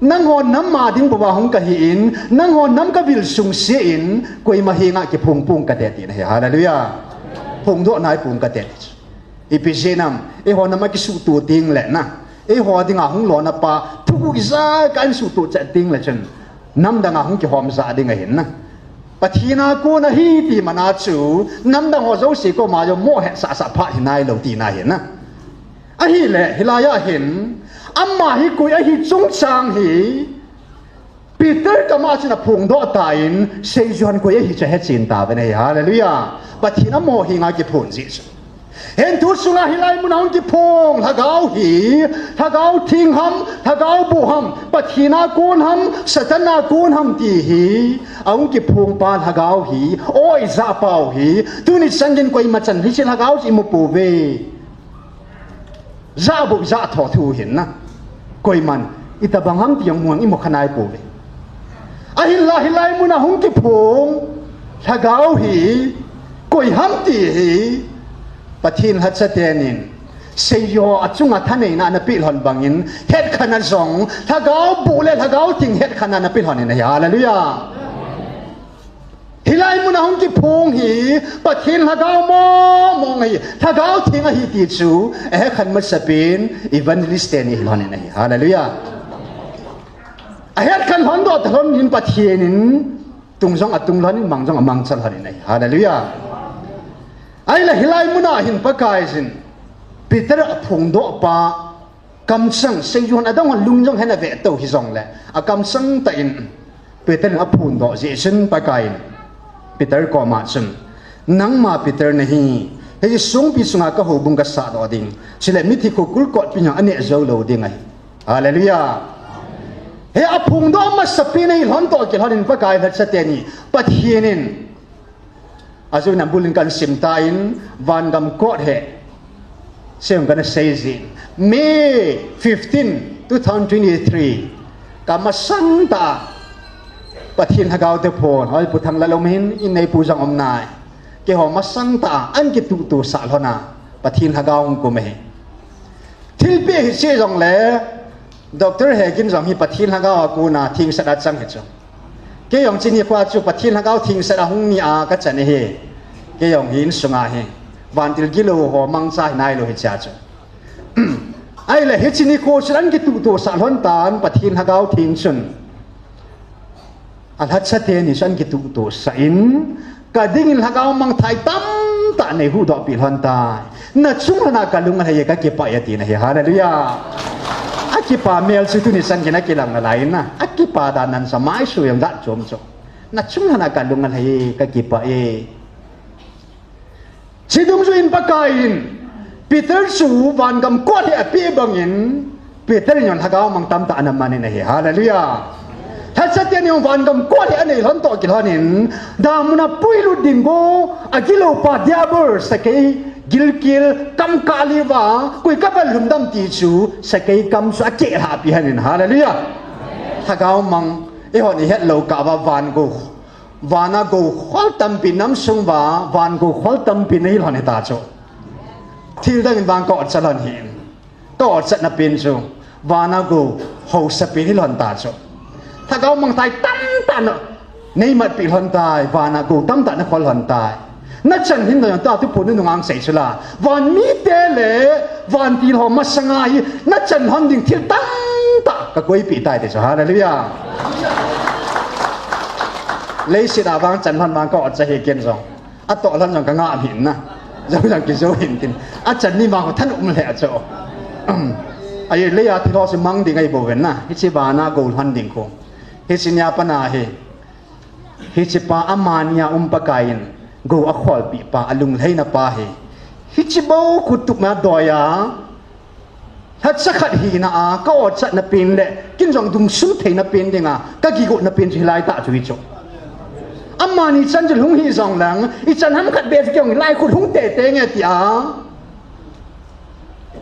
Nangho nam a ding bou a hung kahi in, nangho nam kavil sungse in, koima henga kiphong pong kate tina ahi. Hallelujah. Phongdoh naipong kate ti chu. Ipi jeh inem, eiho nam a kisuhtoh teng le na, eiho dinga hung lona pa, thuguh ijat kah in suhtoh chet teng le chun, namdang a hung kihom jah ding ahin na. Pathen a kon ahi ti man a chu, namdang ho jouse koma jong mo hetsah sah phat hi nailou tina ahin na. Ahile, hilai a hin, ama hi koi ahi chungchang hi, Peter kama chun aphongdoh tan, Seijuhan koi ahi chu ahechen tauvin ahi. Hallelujah. Pathen amo henga kiphong jeh chu. Hin thu sunga hilai muna hung kiphong Lhagao hi, Lhagao Theng ham, Lhagao boh ham, Pathen a kon ham, Satan a kon ham ti hi, ahung kiphong pa Lhagao hi, oi jah pau hi, tuni changin koima chan hiche Lhagao chu imu pouve. Jah bou jah tho thu hin na. Koiman, itobang ham ti jong mu jong imu kha naipouve. Ahinla hilai muna hung kiphong Lhagao hi, koi ham ti hi, Pathen lhacha tenin, Seijuho achunga thaneina anapeh lhon bangin, hetkhen a jong, Lhagao boh le Lhagao Theng hetkhen a anapeh lhon in ahi. Hallelujah. Hilai muna hung kiphong hi, Pathen Lhagao mong mong ahi, Lhagao Theng ahi ti chu, ahetkhen masapen, evangelist teni hilhon in ahi. Hallelujah. Ahetkhen lhon doh talhon in Pathen in, tung jong atung lhon in, mang jong amangcha lhon in ahi. Hallelujah. Ahile hilai muna hin Pakaiyin, Peter aphongdoh pa, kamchang, Seijuhon adang hon lung jong hin avetou hijongle, akamchang tah in, Peter in aphondoh jeh chun Pakaiyin, Peter koma chun, nangma Peter nahi, hiche songpi chunga kahoubung kasahdoh ding, chule mithi khokul kotpin jong aneh jou lou ding ahi. Hallelujah. Hi aphongdoh masapen ahi lhon toh kilhon in Pakai lhacha teni, Pathen in, ajou in abul in kahin sim tan, vangam kot heh. Seijong kana seijin. May fifteen, two thousand twenty-three. Kamasang tah a, Pathen Lhagao Thuphon, hoi Pu Thanglalom hin, in neipu jong um nai. Keiho masang tah a, ahin kituhtoh sah lhon a, Pathen Lhagao hung kum ahi. Thilpeh hiche jongle, Doctor Hekin jong hi Pathen Lhagao a kona thengset a chang hi chu. Kei jong hiche nikho chu Pathen Lhagao thengset a hung ni a kachan ahi. Kei jong hi insunga hi vantil gilou ho mangcha hi nailou hiche a chu. Ahile hiche nikho chun ahin kituhtoh sah lhon tan Pathen Lhagao Theng chun. Alhacha teni chun ahin kituhtoh sah in, kadingin Lhagao mangthah tamtah nei huhdoh peh lhon tai. Nachung lhon a kalung alhai e, kakipah e atin ahi. Hallelujah. Akipa mel chu tuni changin akilang nalai na. Akipa dan nan sa mai su jong jat chom chom. Nachung lhon a kalung alhai e, kakipah e. Hiche dungjuiyin Pakaiyin, Peter chu vangam kot hi apeh bangin, Peter in jong Lhagao mang tamtah ana man in ahi. Hallelujah. Lhacha teni jong vangam kot hi anei lhon toh kilhon in, damun a puilut ding go, agilou pa Diabol sakei, Gilkel kam kah liuva, koi ka bal lhum dem ti chu, sakei kam chu akeh lhah pi hen in. Hallelujah. Lhagao mang, eihon ihet lou kah uva van gou, vana gou khol tampi nam sung uva, van gou khol tampi nahi lhon hita chu. Thil dang in vang ka otcha lhon hi. Ka otchatna pen chu, vana gou haosa pen hi lhon ta chu. Lhagao mangthai tamtah na, nei matpi lhon tai, vana gou tamtah na khol lhon tai. Na chan hin na ta tu pun nu ngang sei chu la. Van mite le, vantil ho masanga hi, na chan lhon ding thil tamtah ka koipi tai ti chu. Hallelujah. Leiset a vang chan lhon vang ka otcha hi ken jong. Atoh lhon jong ka ngah hin na. Jong jong kijo hin tin. Achan ni vang ho than um le a chu. Ai, lei a thil ho chu mang ding ahi bou ven na. Hiche vana gou lhon ding khu. Hiche nia pat na hi. Hiche pa amani a um Pakai in. Gou akholpi pa, alunglhaina pa hi. Hiche bou khu tup na doi a. Lhacha khat hina a, ka otchatna pen le, ken jong dungsun theina pen dinga, ka kigotna pen chu hilai tah chu hi chu. Amani chan chu lhung hi jong leng, ichan ham khat beh chu kei jong lai khu lhung tete nge tia.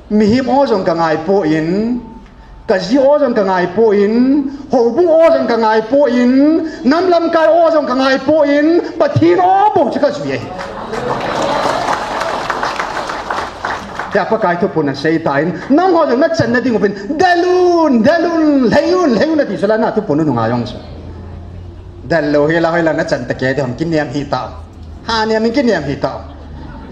Mihem o jong ka ngai poi, ka ji o jong ka ngai poi, houbung o jong ka ngai poi, nam lamkai o jong ka ngai poi, Pathen o bou chu ka jui ahi. Tia Pakai thuphon asei tan, nangho jong nachan na ding uvin, del un, del un, lhai un, lhai un ati chu la na thuphon u nunga jong chu. Del lou hi la hoi la nachan ta kei ti hom kinem hi ta. Ha nem in kinem hi ta.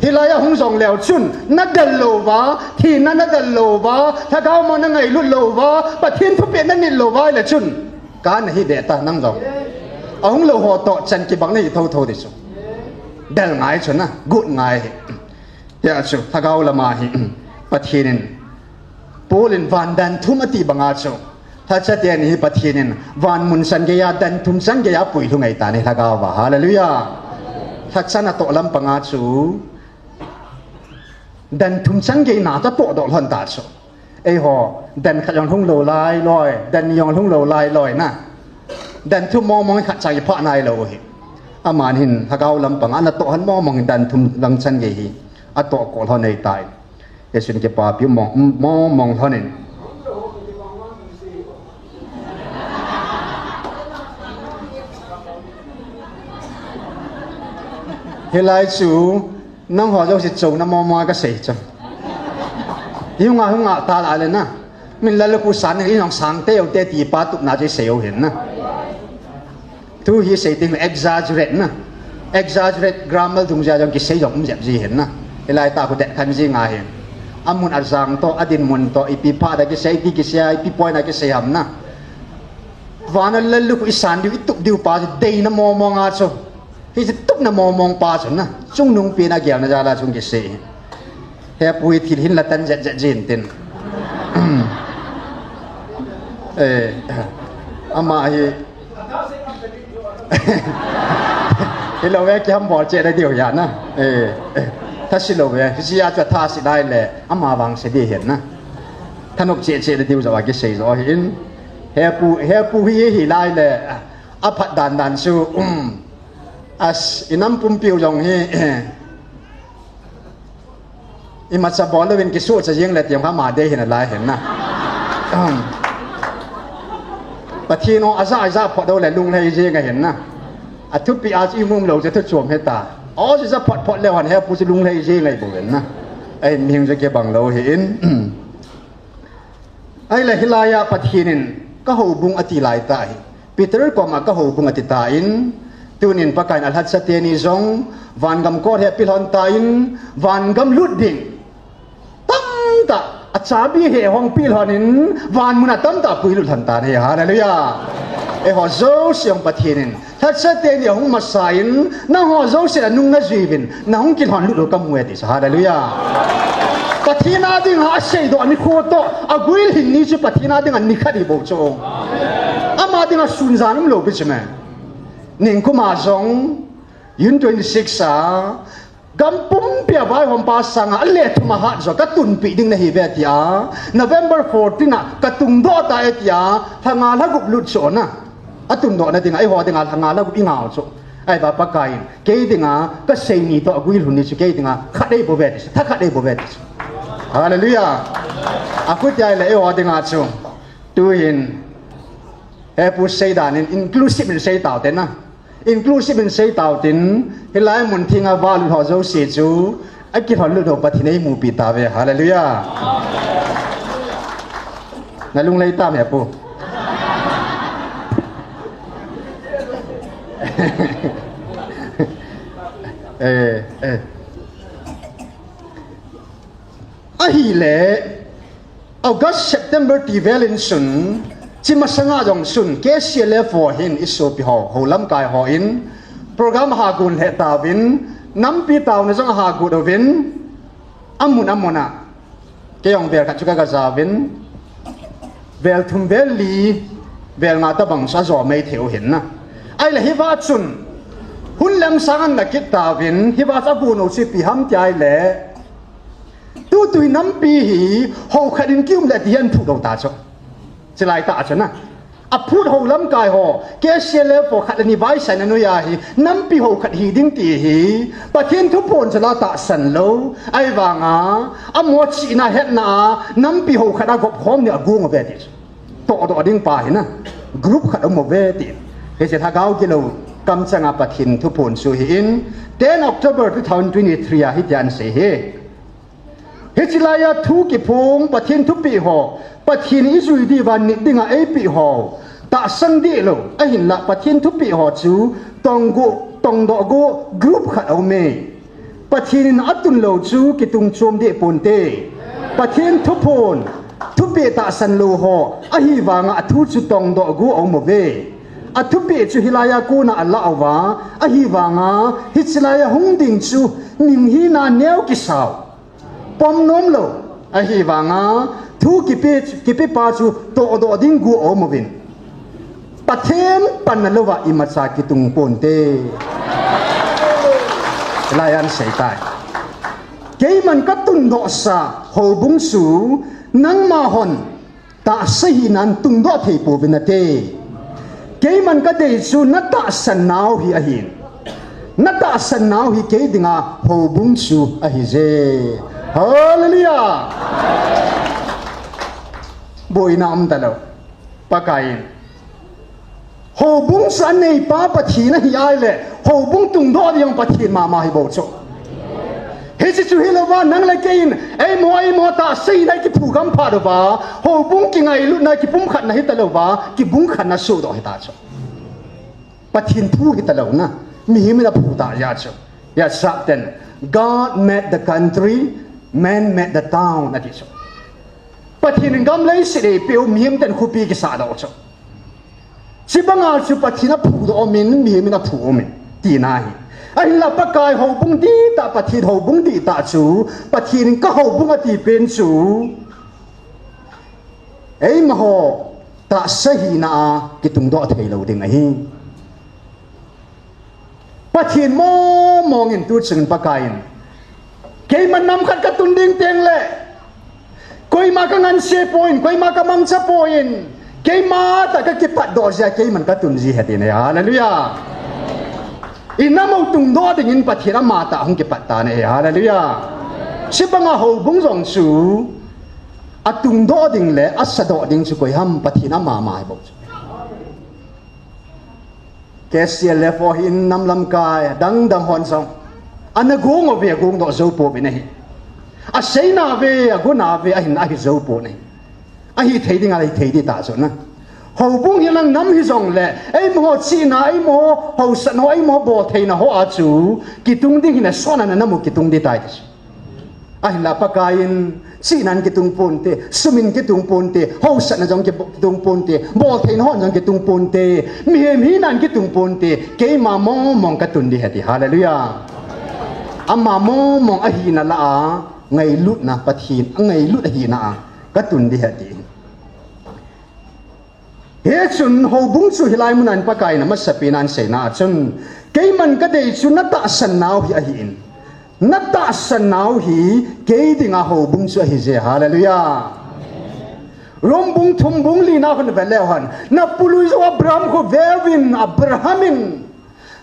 Hilai a hung jong leu chun, nadel lou va, thina nadel lou va, lhagao ma nangailut lou va, Pathen thupeh nanit lou va le chun. Ka nahi de ta nang jong. Ahung lou ho toh chan kibang nahi thotho di chu. Del ngai chu na, gut ngai hi. Hia chu, lhagao lama hi, Pathen in, Paul in van dan thum ati banga chu, lhacha teni hi Pathen in, van mun chan geiya, dan thum chan geiya, puilhung ahi tani lhagao va. Hallelujah. Lhacha natoh lam panga chu, dan thum chan gei natoh doh lhon ta chu. Eiho, dan khat jong lhung lou lai loi, dan ni jong lhung lou lai loi na. Dan thum mong mong khat cha ipha nai lou hi. Aman hin, lhagao lam panga natoh lhon mong mong dan thum lang chan gei hi. Atoh koh lhon ahi tai. Jesun kipapi mong, mong, mong lhon in. Hilai chu, nangho jouse chona mong mong a kasei chu. Hi hunga, hunga ta la le na. Min lalukhu san, hi jong sang te u te ti pa tupna chu sei u hin na. Thu hi sei teng le exaggerate na. Exaggerate grammar dungjuia jong kisei jong um jep ji hin na. Hilai tah khu det khan ji ngai hin. Amun ajang toh, adinmun toh, ipi phat a kisei, ipi kisei, ipi point a kisei ham na. Vana lalukhu isan diu, itup diu pa chu deina mong mong a chu. Hiche tupna mong mong pa chu na. Chungnung pen a gelna jal a chung kisei hin. Hepu hi thil hin la tan jet jet jin tin. Eh, ama hi. Hilou ve, kihambol cheh na diu ahi na. Eh, eh, thase lou ve. Hiche a chu thase nai le, ama vangse di hin na. Thanop cheh cheh na diu joh a kisei joh hin. Hepu, hepu hi hilai le, aphat dan dan chu, um, as, inam pumpiu jong hi, eh, imacha bol louvin kisuhcha jeng le tiam kha ma de hin alai hin na. Ahem. Pathen o aja aja phot dou le lunglhai jeng ahin na. Athupi a chu imum lou chu thu chom hita. O chu ja phot phot leu hen hepu chu lunglhai jeng ahi bou hin na. Ahin mihing chu kibang lou hi in. Ahile hilai a Pathen in ka houbung ati lai ta hi. Peter koma ka houbung ati ta in, tunin Pakai in alhacha teni jong, vangam kot hi ape lhon ta in, vangam lut ding. Tamtah, achabi hi ahong pe lhon in, van mun a tamtah puilut lhon ta ahi. Hallelujah. Eiho jouse jong Pathen in, lhacha teni ahung masa in, nangho jouse anung najui uvin, nahung kilhon lut u kamu e ti chu. Hallelujah. Pathen a dinga aseidoh nikho toh, aguilhin ni chu Pathen a dinga nikhat hi bou chu. Ama dinga sun jan um lou pi chu me. Ningkum a jong, June twenty-six a, gam pumpi a vaihom pa sanga, ale thum a hat jo, katunpi ding nahi ve tia, November fourteen a, katungdoh ta e tia, lha nga lha gup lut chu na. Atundoh na dinga, eiho dinga lha nga lha gup ingau chu. Ahivang Pakaiyin, kei dinga, kasei ni toh guilhun ni chu kei dinga, khat eibol ve ti chu, thakhat eibol ve ti chu. Hallelujah. Akhutia ahile eiho dinga chu. Tuhin, hepu seidan in inclusive in seitau te na. Inclusive in seitau tin, hilai mun thinga valut ho jouse chu, akilhon lut ho Pathen in eimupi tauve. Hallelujah. Nalung lei tam hepu. Eh, eh. Ahile, August, September ti vel in chun, chi masanga jong chun, K C L F ho hin isopi ho, ho lamkai ho in, program ahagon lheh tauvin, nampi taona jong ahagot uvin, amun amun a, kei jong vel khat chu kaga jauvin, vel thum vel li, vel nga tabang chu ajo mei thei u hin na. Ahile hiva chun, hun lem sang ana kit tauvin, hiva chu agon u chu ipi ham tia ahile, Tutu hi nampi hi, ho khat in kium le ti hi ahin phudoh ta chu. Chilai tah chu na. Aphut ho lamkai ho, K C L F ho khat le ni vaisaina noiya hi, nampi ho khat hi ding ti hi, Pathen thuphon chu la tahsan lou, ahivanga, amaho chihna hetna a, nampi ho khat a gop khom ni a gung uve ti chu. Tohdoh ding pa hi na, group khat um uve ti. Hiche lhagao gilou, kamchanga Pathen thuphon chu hi in, ten October two thousand twenty-three a hitia ahin sei hi. Hiche laiya thu kiphong Pathen thupeh ho, Pathen ijui diuva nit dinga eipeh ho, tahsan deh lou, ahinlah Pathen thupeh ho chu tongdoh, tongdoh go group khat aume. Pathen in atun lou chu kitung chom deh ponte. Pathen thuphon, thupeh tahsan lou ho, ahivanga athu chu tongdoh go aum uve. Athupeh chu hilaiya kona alah uva, ahivanga hiche laiya hung ding chu, ning hina neo kisau. Pom nom lou, ahivanga, thu kipe, kipepa chu tohdoh ding go aum uvin. Pathen panna louva imacha kitung ponte. Laiya ahin sei tai. Keiman katundohsa houbung chu nangma hon tahsa hinan tungdoh thei pouvin nate. Keiman kadei chu natahsan nau hi ahin. Natahsan nau hi kei dinga houbung chu ahije. Hallelujah. Boina um talou. Pakaiyin. Houbung chu aneipa Pathen ahi ahile, houbung tungdoh ding Pathen mama hi bou chu. Hiche chu hilouva, nang le keiin, eimaho, eimaho tahsa hina ikiphu gam phat uva, houbung kingailutna, kipumkhatna hitalouva, kibungkhatna sohdoh hita chu. Pathen thu hitalouna, mihem in aphu tah jeh chu. Ijat ten, God made the country, man made the town, ati chu. Pathen in gam leiset eipeh u, mihem ten khopi kisahdoh chu. Chubanga chu Pathen aphudoh umin, mihem in aphu umin, tina ahi. Ahinla Pakai houbung dihtah, Pathen houbung dihtah chu, Pathen in kahoubung ati pen chu, eimaho tahsa hina a kitungdoh theilou ding ahi. Pathen mongmong in tuchung Pakaiyin, keiman nam khat katun ding tengle, koima kanganse poi, koima kamangcha poi, keima tah kakipatdoh jeh a keiman katun ji ahi ati ne. Hallelujah. Inam u tungdoh dingin Pathen amatah hung kipat tan ahi. Hallelujah. Chubanga houbung jong chu atungdoh ding le asadoh ding chu koiham, Pathen amama hi bou chu. K C L F ho hin nam lamkai dangdang hon jong ana gong uve, agongdoh jou pouvin ahi. Asei nauve, ago nauve, ahin ahi jou pon ahi. Ahithei dinga ahithei dita chu na. Houbung hilang nam hijongle, eimaho chihna, eimaho haosatna ho, eimaho boltheina hoa chu kitung ding hina, sona nam u kitung ditai ti chu. Ahinla Pakaiyin, chihnan kitung ponte, sumin kitung ponte, haosatna jong ki, kitung ponte, boltheina hon jong kitung ponte, mihem hinan kitung ponte, keima mongmong katun ding ahi ati. Hallelujah. Ama mongmong ahina lah a, ngailutna Pathen, angailut ahina a, katun ding ahi ati. Hichun houbung chu hilai munan Pakaiyin amasapen a ahin seina a chun, keiman kadei chu natahsan nau hi ahin. Natahsan nau hi kei dinga houbung chu ahije. Hallelujah. Rom bung thum bung lina hon veleu hen. Napului jou Abraham kho veuvin, Abraham in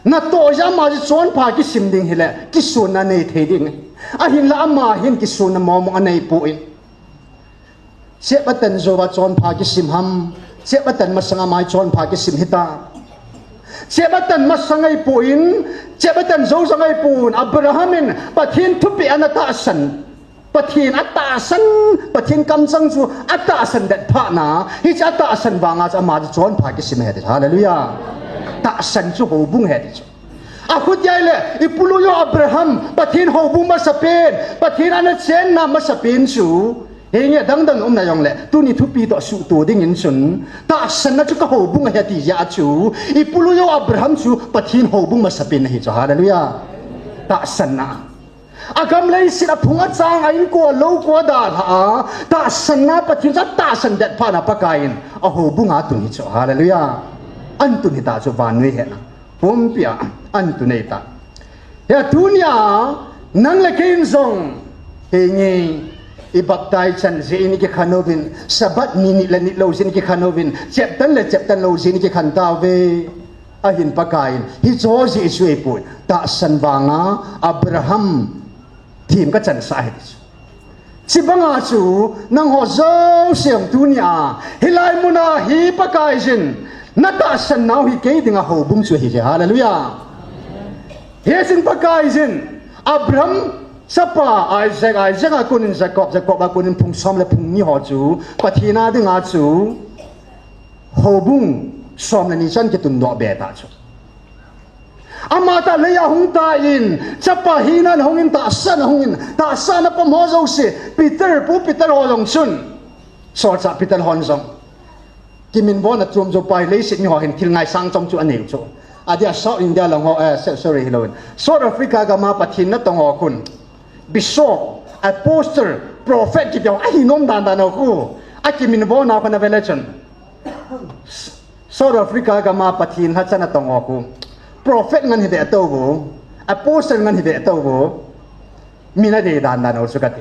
Natoh jeh a ama chu chonpha kisim ding hile, kisonna nei thei ding. Ahinla ama hin kisonna momo anei poi. Chep atan jouva chonpha kisim ham. Chep atan masanga ama hi chonpha kisim hita. Chep atan masang ahipon, chep atan jou jong ahipon, Abraham in Pathen thupeh ana tahsan. Pathen atahsan, Pathen kamchang chu atahsan det phat na, hiche atahsan vanga chu ama chu chonpha kisim ahi ti. Hallelujah. Tahsan chu houbung ahi ti chu. Akhutia ahile, ipu loi u Abraham, Pathen houbung masapen, Pathen ana chenna masapen chu, henge dangdang umna jongle, tuni thupi toh suhto dingin chun, tahsanna chu ka houbung ahi ati jeh a chu, ipu loi u Abraham chu Pathen houbung masapen ahi chu. Hallelujah. Tahsanna. Agam leiset aphung achang a inko lou ko adalhah a, tahsanna Pathen chu atahsan det phat na Pakai in ahoubung a atun hi chu. Hallelujah. Antun hita chu vannoi hetna pumpia antun ahita. Hia tunia nang le kei in jong, henge, i baptize chan jeh in i kikhen uvin, Sabbath ni nit le nit lou jeh in i kikhen uvin, chep tan le chep tan lou jeh in i kikhen tauve. Ahin Pakai in hiche jeh chu eipui, tahsan vanga Abraham thim kachansah ahi ti chu. Chubanga chu nangho jouse jong tunia hilai muna hi Pakaiyin natahsan nau hi kei dinga houbung chu ahi. Hallelujah. Hichun Pakaiyin Abraham chapa Isaac, Isaac a konin Jacob, Jacob a konin phung som le phung ni ho chu Pathen a dinga chu houbung som le ni chan kitundoh be ta chu. Ama tah leiya hung tan, chapa hina ahungin, tahsa ahungin, tahsa a pom ho jouse, Peter, Pu Peter ho jong chun, Solchah Peter hon jong kiminvona chom jou pa hi leiset mi ho hin thil ngaisang chom chu anei u chu. Adia South India lang ho, eh, so-, sorry, hilouvin, South Africa gama Pathen natong ho khun Bishop, Apostle, Prophet kiti ho ahi nom dan dan ho khu, akiminvona khu ana ve le chun, South Africa gama Pathen lhacha natong ho khu Prophet ngen hi ve tou vo, Apostle ngen hi ve tou vo, mi nadei dan dan ho chu kati.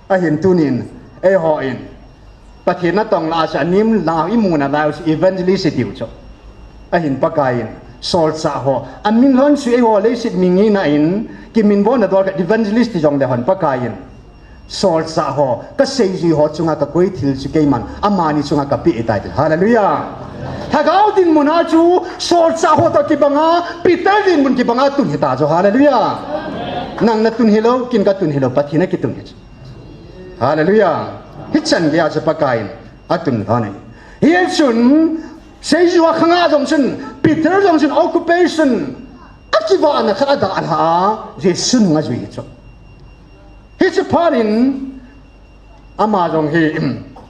Ahin tunin, eihon Pathen natong lah a chu anem langa imu nalai u chu evangelist itiu chu. Ahin Pakaiyin solchah ho amin lhon chu eiho leiset mi ngehna in kiminvona dol khat evangelist ti jongle hon Pakaiyin solchah ho kaseijui ho chunga kakoi thil chu keiman amani chunga kapeh ahitai ti. Hallelujah. Lhagao dinmun a chu solchah ho toh kibanga, Peter dinmun kibanga tun hita chu. Hallelujah. Nang natun hilou, ken katun hilou, Pathen akitun hi chu. Hallelujah. Hichan geiya chu Pakaiyin atun lhon ahi. Hichun seijui ho khanga jong chun, Peter jong chun occupation akivahna khat adalhah a, Jesu nung ajui hi chu. Hiche phat in ama jong hi,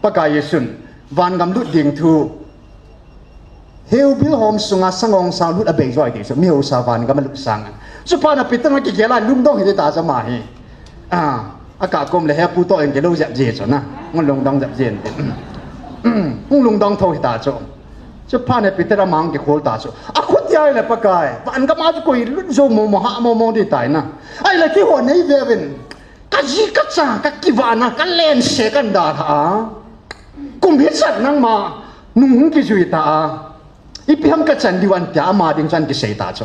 Pakai Jesun vangam lut ding thu, heubil hom sunga sangongsang lut abei jo ahi ti chu, mi hausa vangam alut sanga. Chuphat na Peter in akigel a lungdong hita chu ama hi. A, akah kom le hepu toh in kilou jep ji chu na, hung lungdong jep ji in ti, hung lungdong thou hita chu. Chuphat na Peter ama hung kikhol ta chu, akhutia ahile Pakai, vangam a chu koi lut jou momo, hah momo ding tai na. Ahile keiho neiveuvin, kaji kacha, kakivahna, kalense kahin dalhah a, kum hichan nangma nung hung kijui ta a, ipi ham kachan diu ham tia ama ding chun kisei ta chu.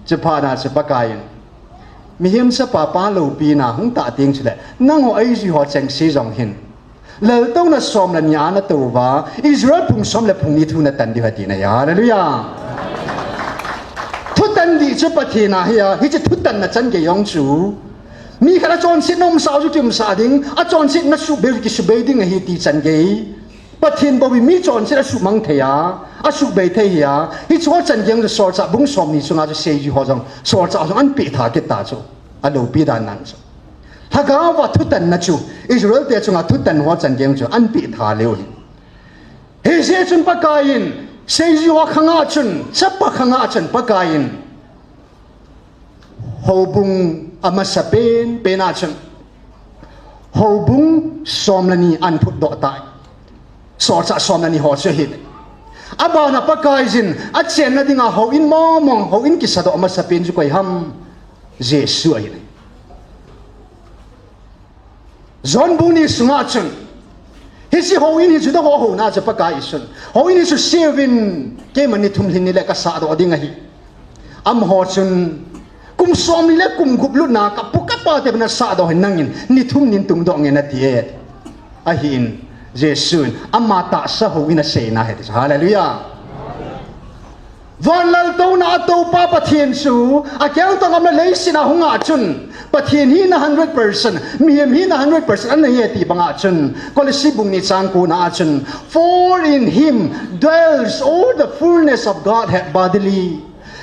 Chuphat na chu Pakaiyin, mihem chapa pa loupina hung tah teng chule, nangho eijui ho chengse jong hin laltouna som le ni a natou uva, Israel phung som le phung ni thu natan diu ahi tina ahi. Hallelujah. Thutan dih chu Pathen a ahi a, hiche thutanna chan gei jong chu mi khat achonsetna umsah u chu kiumsah ding, achonsetna subei u chu kisubei ding ahi ti chan gei. Pathen bou hi mi chonset asuhmang thei a, asubei thei ahi a, hicheho chan gei jong chu solchah bung somni chunga chu seijui ho jong, solchah ho jong ahin pehtha kit ta chu. Aloupi dan nan chu, lhagao a thutanna chu, Israel te chunga thutan ho chan gei jong chu ahin pehtha leu hi. Hijeh chun Pakaiyin seijui ho khanga chun, chapa khanga chun Pakaiyin houbung amasapen pen a chun houbung som le ni ahin phutdoh tai. Solchah som le ni ho chu ahi. Abana Pakaiyin achenna dinga houin mongmong, houin kisadoh amasapen chu koi ham? Jesu ahi. John bung ni sunga chun, hiche houin hi Juda ho houna chu Pakai Jesun, houin hi chu seuvin, keiman ni thum lhin ni le kasahdoh ding ahi. Amaho chun, kum somni le kum gup lutna kapu kapa te nasah doh hin nangin ni thum nin tungdoh nge nati e. Ahin, Jesu in, ama tahsa houin aseina ahi ti chu. Hallelujah. Van laltouna a toupa Pathen chu, akeltong a um le leiset a hung a chun, Pathen hina hundred percent, mihem hina hundred percent anei e ti banga chun, Kolose bung ni chang ko na a chun, "For in him dwells all the fullness of Godhead bodily."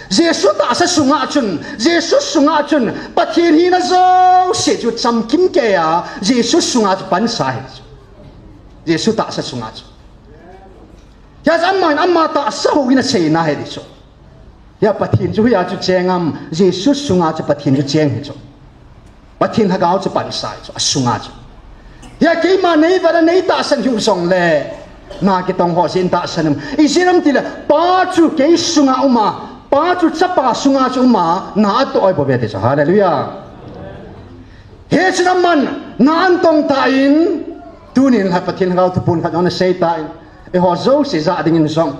Jesu tahsa sunga chun, Jesu sunga chun, Pathen hina jouse chu chamkim kei a, Jesu sunga chu pansa ahi chu. Jesu tahsa sunga chu. Hia chu ama in ama tahsa houin aseina ahi ti chu. Hia Pathen chu hia chu cheng am, Jesu sunga chu Pathen chu cheng ahi chu. Pathen Lhagao chu pansa ahi chu, asunga chu. Hia keima nei vet a nei tahsan hiu jongle, na kitong ho jin tahsan um. Ijeh inem itile, Pa chu kei sunga um a, Pa chu Chapa sunga chu um a, na atoh ahi bouve ti chu. Hallelujah. Hichun aman, na atong tan, tunin la Pathen Lhagao thuphon khat ana sei tan, eiho jouse jah dingin jong.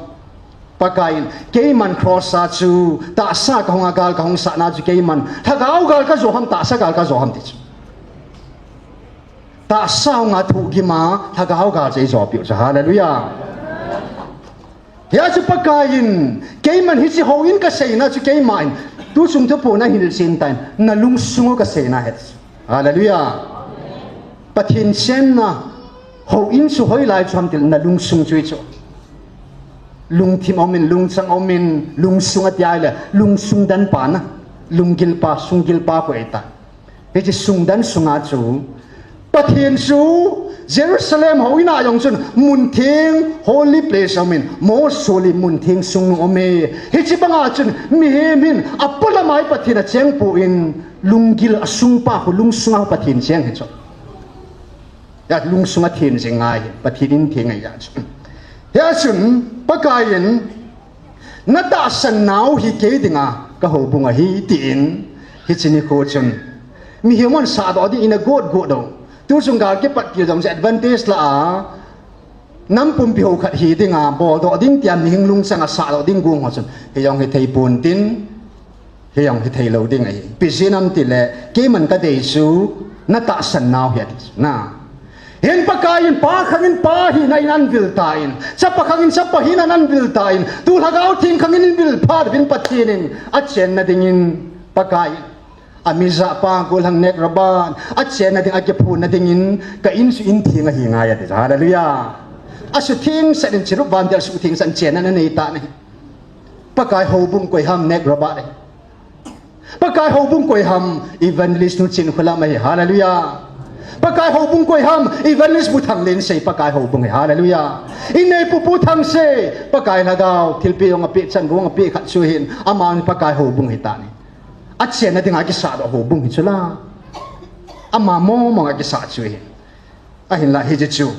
Pakaiyin, keiman cross a chu, tahsa kahung a gal kahung sahna chu keiman, Lhagao gal kajo ham, tahsa gal kajo ham ti chu. Tahsa hung a thuhgim a, Lhagao gal chu eijo piu chu. Hallelujah. Hia chu Pakaiyin, keiman hiche houin kaseina chu keiman, tuchung thuphon a hin chen tan, na lungsung u kaseina ahi. Hallelujah. Pathen chenna, houin chu hoilai chu ham itile na lungsung chu ahi chu. Lungthim aumin, lungchang aumin, lungsung ati ahile, lungsung dan pa na, lunggil pa, sunggil pa khu ahitai. Hiche sungdan sunga chu, Pathen chu Jerusalem houin a jong chun mun theng, holy place aumin, most holy mun theng sung aume. Hiche banga chun mihem hin apolam a hi Pathen acheng poi, lunggil asung pa khu lungsung a Pathen cheng ahi chu. Hia lungsung athen jing ngai, Pathen in theng ahi chu. Hia chun, Pakaiyin, na tahsan nau hi kei dinga ka houbung ahi tin, hiche nikho chun. Mihem hon sahdoh ding in agot got u. Tuchung gal kipat kit jong chu advantage la a, nam pumpi ho khat hi dinga, boldoh ding tia mihing lungchang a sahdoh ding gong ho chun. Hijong hithei pon tin, Hijong hithei lou ding ahi. Ipi jeh inem itile, keiman kadei chu, na tahsan nau hi ati chu. Na. Hin Pakaiyin pa khangin pa hina in anvil tan. Chapa khangin chapa hina in anvil tan. Tu Lhagao Theng khangin invil phat uvin Pathen in achenna dingin Pakaiyin. Amijah pa gollhang Ned Roberts, achenna ding akiphonna dingin ka in chu in theng ahi ngai ati. Hallelujah. Asutheng sah in Chirup Vantil sutheng sah in chenna anei tan ahi. Pakai houbung koi ham Ned Roberts ahi. Pakai houbung koi ham, Evangelist nu Chinkholam ahi, hallelujah. Pakai houbung koi ham, Evangelist Bu Thanglen sei Pakai houbung ahi, hallelujah. Inei pu Pu Thangsei, Pakai Lhagao, thilpeh jong apeh chan, gong apeh khat chu hin, aman Pakai houbung ahi tan ahi. Achenna dinga kisahdoh houbung hi chu la. Ama mong mong a kisah chu hin. Ahinla hiche chu.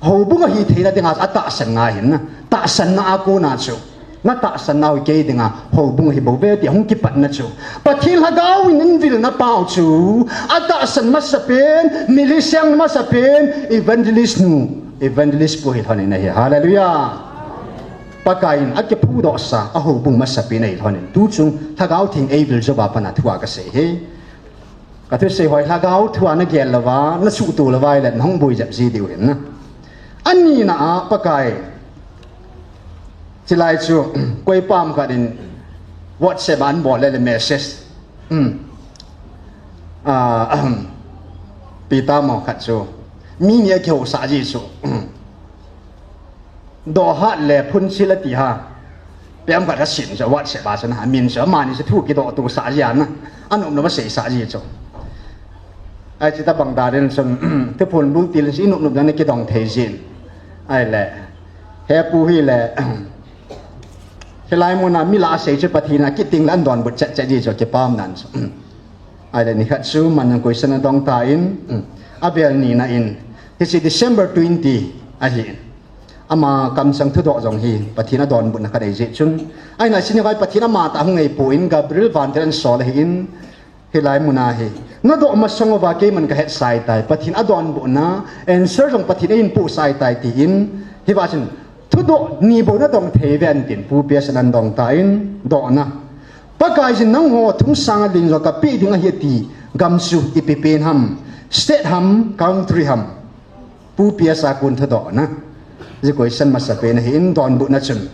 Houbung ahi theina dinga atahsan ngai hin na. Tahsanna a kona chu. Na tahsan nau hi kei dinga houbung ahi bouve ti hung kipatna chu. Pathen Lhagao in invilna pau chu. Atahsan masapen, milisang masapen, evangelist nu. Evangelist pu hi lhonin ahi. Hallelujah. Pakaiyin akiphudohsa, ahoubung masapen ahi lhonin. Tuchung, Lhagao Theng eivil jou a pat a thu a kasei hi. Kathusei hoi Lhagao thu a nagel louva, nasuhto louva ahile, nahung boi jep ji diu hin na. Anina a Pakai. Chulai chu, koi pam khat in WhatsApp a anbol le, le message. Hmm. Ah, ahem. Pi tamo khat chu. Mi ni akihousah ji chu. Hmm. Dohat le phunchil ati ha. Pem khat asim chu WhatsApp a chu na, amin chu amani chu thu kidoh tosah ji a na. Anop nop a seisah ji chu. Ai chuti bang dan in chun, thuphon bultil chu inop nop dan a kidong thei jin. Ahile, he pu hile, hilai mun a mi la asei chu Pathen a kiting le adonbut chet chet ji chu kipam nan chu. Ahile nikhat chu man jong question adong tan, avel nina in, hiche December twenty ahi. Ama kamsang thudoh jong hi, Pathen adonbutna khat ahi jeh chun. Ahina chuni vai Pathen amatah hung eipon, Gabriel vantil in asol ahin, hilai mun a hi. Nadoh masang uva keiman kahetsah tai, Pathen adonbutna, answer jong Pathen in eipohsah tai tin, hiva chun, thudoh ni bou nadong thei uve tin, Pu P S in adong tan, dohna. Pakaiyin nangho thumsanga ling jong kapeh ding ahi ati gam chu ipi pen ham, state ham, country ham? Pu P S a kon thudoh na. Hiche question masa pen ahin donbutna chun,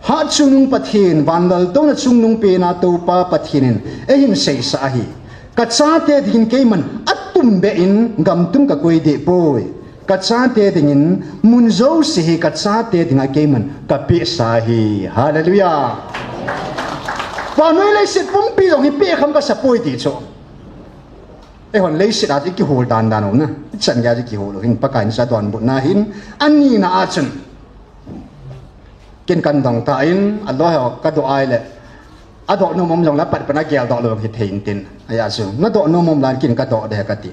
Hatchungnung Pathen, vanlaltouna chungnung pena Toupa Pathen in eihin seisah ahi. Kachate dingin keiman atumbeh in gamtum kakoi dehpoi. Kachate dingin mun jouse hi kachate dinga keiman kapehsa ahi. Hallelujah. Vannoi leiset pumpi jong hi pehkham kasapoi ti chu. Eihon leiset a chu ikihol dandan u na. Ichan geiya chu ikihol u hin Pakai in chu adonbutna hin. Anina a chun, ken kan dong tan, aloi ho kadoh ahile, adoh nom um jongle apatpat a geldoh lou hithei intin. Ajeh chu nadoh nom um lan ken kadoh ding kati.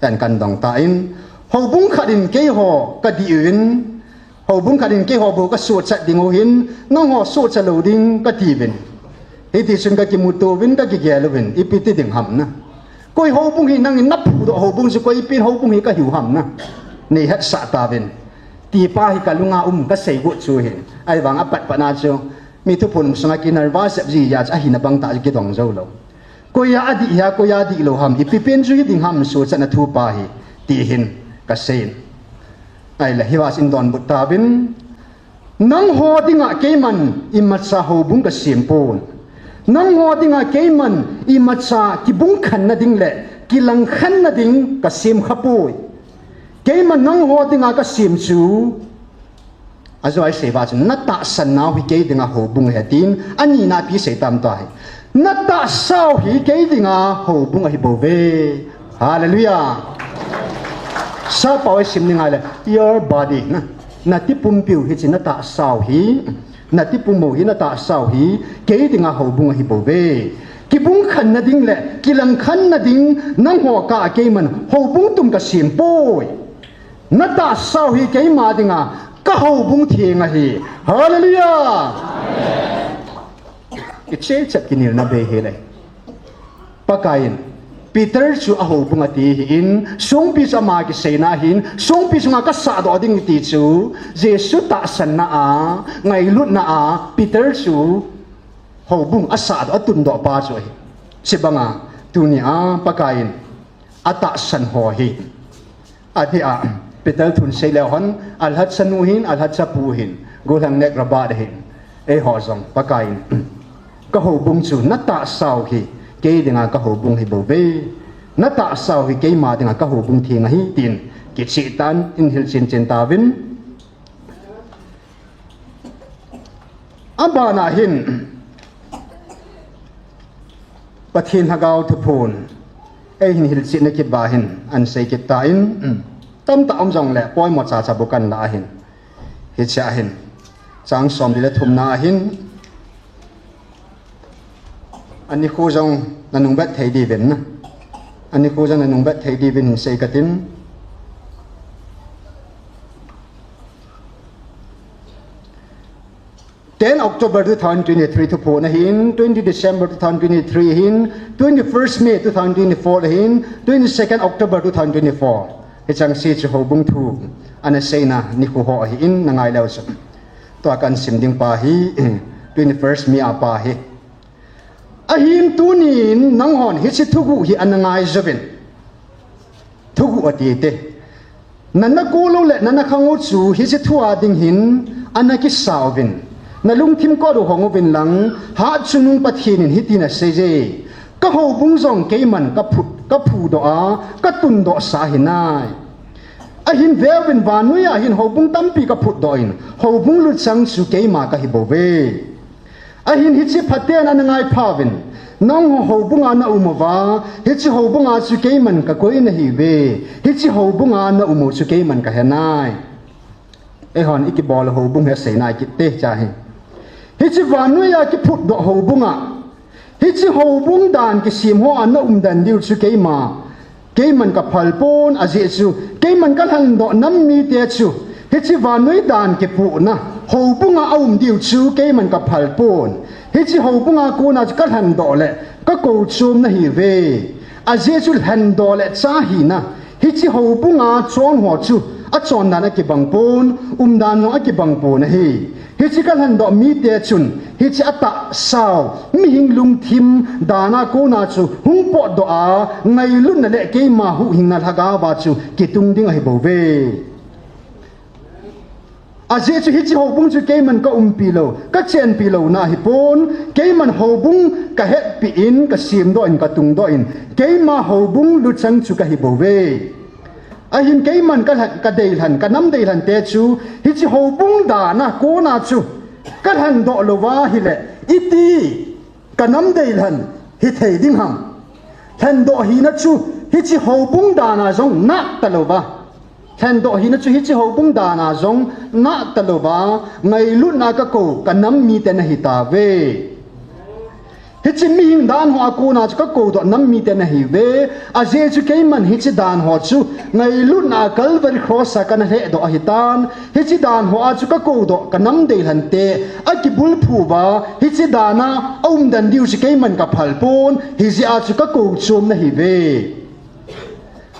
Ken kan dong tan, houbung khat in keiho kadih uvin, houbung khat in keiho bou kasochat ding u hin, nangho sochat lou ding katiuvin. Hitichun kakimuto uvin, kakigel uvin, ipi ti ding ham na. Koi houbung hi nangin naphudoh houbung chu koi pen houbung hi kahiu ham na. Neihetsah tauvin. Tipa hi kalunga um kaseigot chu hin. Ahivang apatpat na chu mi thuphon um sunga kinervous jep ji a chu ahina bangtah chu kidong joulou. Koiya adih hia, koiya adihlou ham, ipi pen chu hiding ham, sochatna thupa hi, ti hin kaseiyin. Ahile hiva chun donbut tauvin, nangho dinga keiman imacha houbung kasempon. Nangho dinga keiman imacha kibungkhenna ding le kilangkhenna ding kasemkhapoi. Keiman nangho dinga kasem chu, ajo a isei uva chun, natahsan nau hi kei dinga houbung ahi atin, anina a ipi sei tam tua hi, natahsau hi kei dinga houbung ahibouve. Hallelujah. Sappao a isim ding ahile, your body na, nati pumpiu hiche natahsau hi, nati pum u hi, natahsau hi kei dinga houbung ahibouve. Kibungkhenna ding le kilangkhenna ding nangho kah a keiman houbung tum kasempoi. Natahsau hi keima dinga kahoubung theng ahi. Hallelujah. Kichehchet kinelna bei hile, Pakaiyin Peter chu ahoubung ati ahin, songpi chu ama kiseina ahin, songpi chunga kasahdoh ding ati chu, Jesu tahsanna a, ngailutna a Peter chu houbung asahdoh, atundoh pa chu ahi. Chubanga tunia Pakaiyin atahsan ho hi, adeh a, Peter thun sei leu hen, alhatsanu hin, alhatsapu hin, gollhang nek rabat hin, eiho jong Pakaiyin, kahoubung chu natahsau hi kei dinga kahoubung ahibouve. Natahsau hi keima dinga kahoubung theng ahi, tin kicheh tah in hilchen chen tauvin. Abana hin, Pathen Lhagao thuphon eihin hilchetna kit uva hin ahin sei kit tan, tamtah um jongle poimo chacha bou kahin lah ahin. Hichea hin, chang somli le thumna ahin, anikho jong nanungvet thei diuvin na, anikho jong nanungvet thei diuvin hin sei katin. Ten October two thousand twenty-three thuphon ahin, twenty December two thousand twenty-three ahin, twenty-first May two thousand twenty-four ahin, twenty-second October two thousand twenty-four. Hicheng se chu houbung thu ana seina nikho ho ahin, nangai leu chun, tua kahin sim ding pa hi, twenty-first May a pa hi. Ahin tunin nanghon hiche thuguh hi ana ngaijouvin, thuguh ati te, nana kol u le nana khang u chu hiche thua ding hin ana kisa uvin, nalungthim kot u hong uvin lang, Hatchungnung Pathen in hitin aseiye, kahoubung jong keiman kaphudoh a, katundohsa ahinai. Ahin veuvin, vannoiya hin houbung tampi kaphutdoh in, houbung lutchang chu keima kahibouve. Ahin hiche phaten ana ngaiphauvin, nangho houbunga naum uva, hiche houbunga chu keiman kakoi nahiuve, hiche houbunga naum u chu keiman kahenai. Eihon ikibol houbung hi aseinai kit te cha hi. Hiche vannoiya kiphutdoh houbunga, hiche houbung dan kisem hoa naum den diu chu keima, keiman kaphal pon, ajeh chu keiman kalhendoh nam mite chu hiche vannoi dan kipohna houbunga aum diu chu keiman kaphal pon. Hiche houbunga kona chu kalhendoh le kakou chom nahiuve. Ajeh chu lhendoh le cha hina, hiche houbunga chonho chu achondan akibang pon, umdan jong akibang pon ahi. Hiche kalhendoh mite chun, hiche atahsau, mihing lungthim, dana kona chu hung potdoh a, ngailutna le keima huhhingna lhagao a chu kitung ding ahibouve. Ajeh chu hiche houbung chu keiman kaumpi lou, kachenpi louna ahipon, keiman houbung kahetpi in, kasemdoh in, katungdoh in, keima houbung luchang chu kahibouve. Ahin keiman kalhen, kadeilhen, kanam deilhen te chu, hiche houbung dana kona chu, kalhendoh louva ahile, iti kanam deilhen hithei ding ham. Lhendoh hina chu, hiche houbung dana jong nahtalouva. Lhendoh hina chu, hiche houbung dana jong nahtalouva, ngailutna kakou, kanam mite nahitauve. Hiche mihing danho a kona chu kakoudoh nam mite nahiuve. Ajeh chu keiman hiche danho chu ngailutna a Calvary Cross a kana lhehdoh ahitan. Hiche danho a chu kakoudoh kanam deilhen te akibulphu uva, hiche dana aumden diu chu keiman kaphalpon, hijeh a chu kakou chom nahiuve.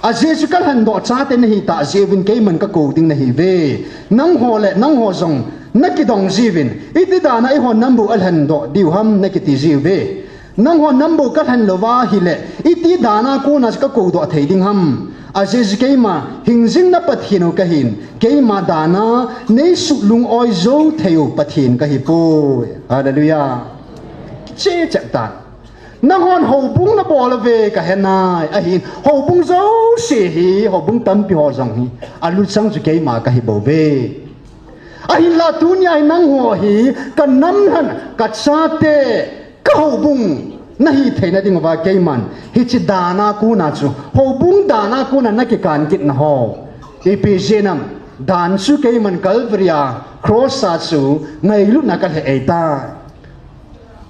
Ajeh chu kalhendoh chate nahitah jeh uvin keiman kakou ding nahiuve. Nangho le nangho jong nakidong jiuvin, iti dana eihon nam bou alhendoh diu ham nakiti jiuve. Nangho nam bou kalhen louva ahile, iti dana kona chu kakoudoh thei ding ham. Ajeh chu keima hingjingna Pathen u kahin, keima dana neisuh lung-oi jou theiu Pathen kahipoi. Hallelujah. Chechat tan. Nanghon houbung nabol uve kahenai, ahin houbung jouse hi, houbung tampi ho jong hi, aluchang chu keima kahibouve. Ahinla tunia hi nangho hi, kanam lhen, kachate, kahoubung nahi theina dinguva keiman hiche dana kona chu, houbung dana kona nakikan kitna ho, ipi jeh ham, dan chu keiman Calvary a, Cross a chu ngailutna kalheh ahitai.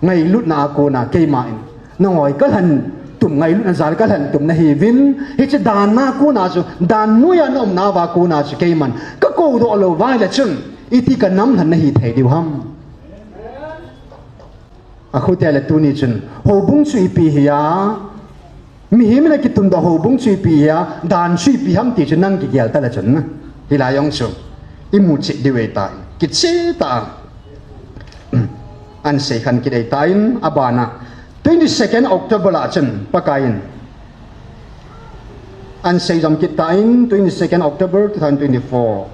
Ngailutna a kona keima in nangho hi kalhentum, ngailutna jal kalhentum nahiuvin, hiche dana kona chu, dan noiya naumnauva kona chu keiman kakoudoh louva ahile chun, iti kanam lhen nahi thei diu ham. Akhote le tuni chun, houbung chu ipi hia, mihem in akitundoh houbung chu ipi hia, dan chu ipi ham ti chu nang kigel tale chun, hilai jong chu imu cheh diu ahitai, kicheh tah a. Ahin seikhen kit ahitan, abana twenty-second October a chun Pakaiyin ahin seijom kit tan, twenty-second October two thousand twenty-four.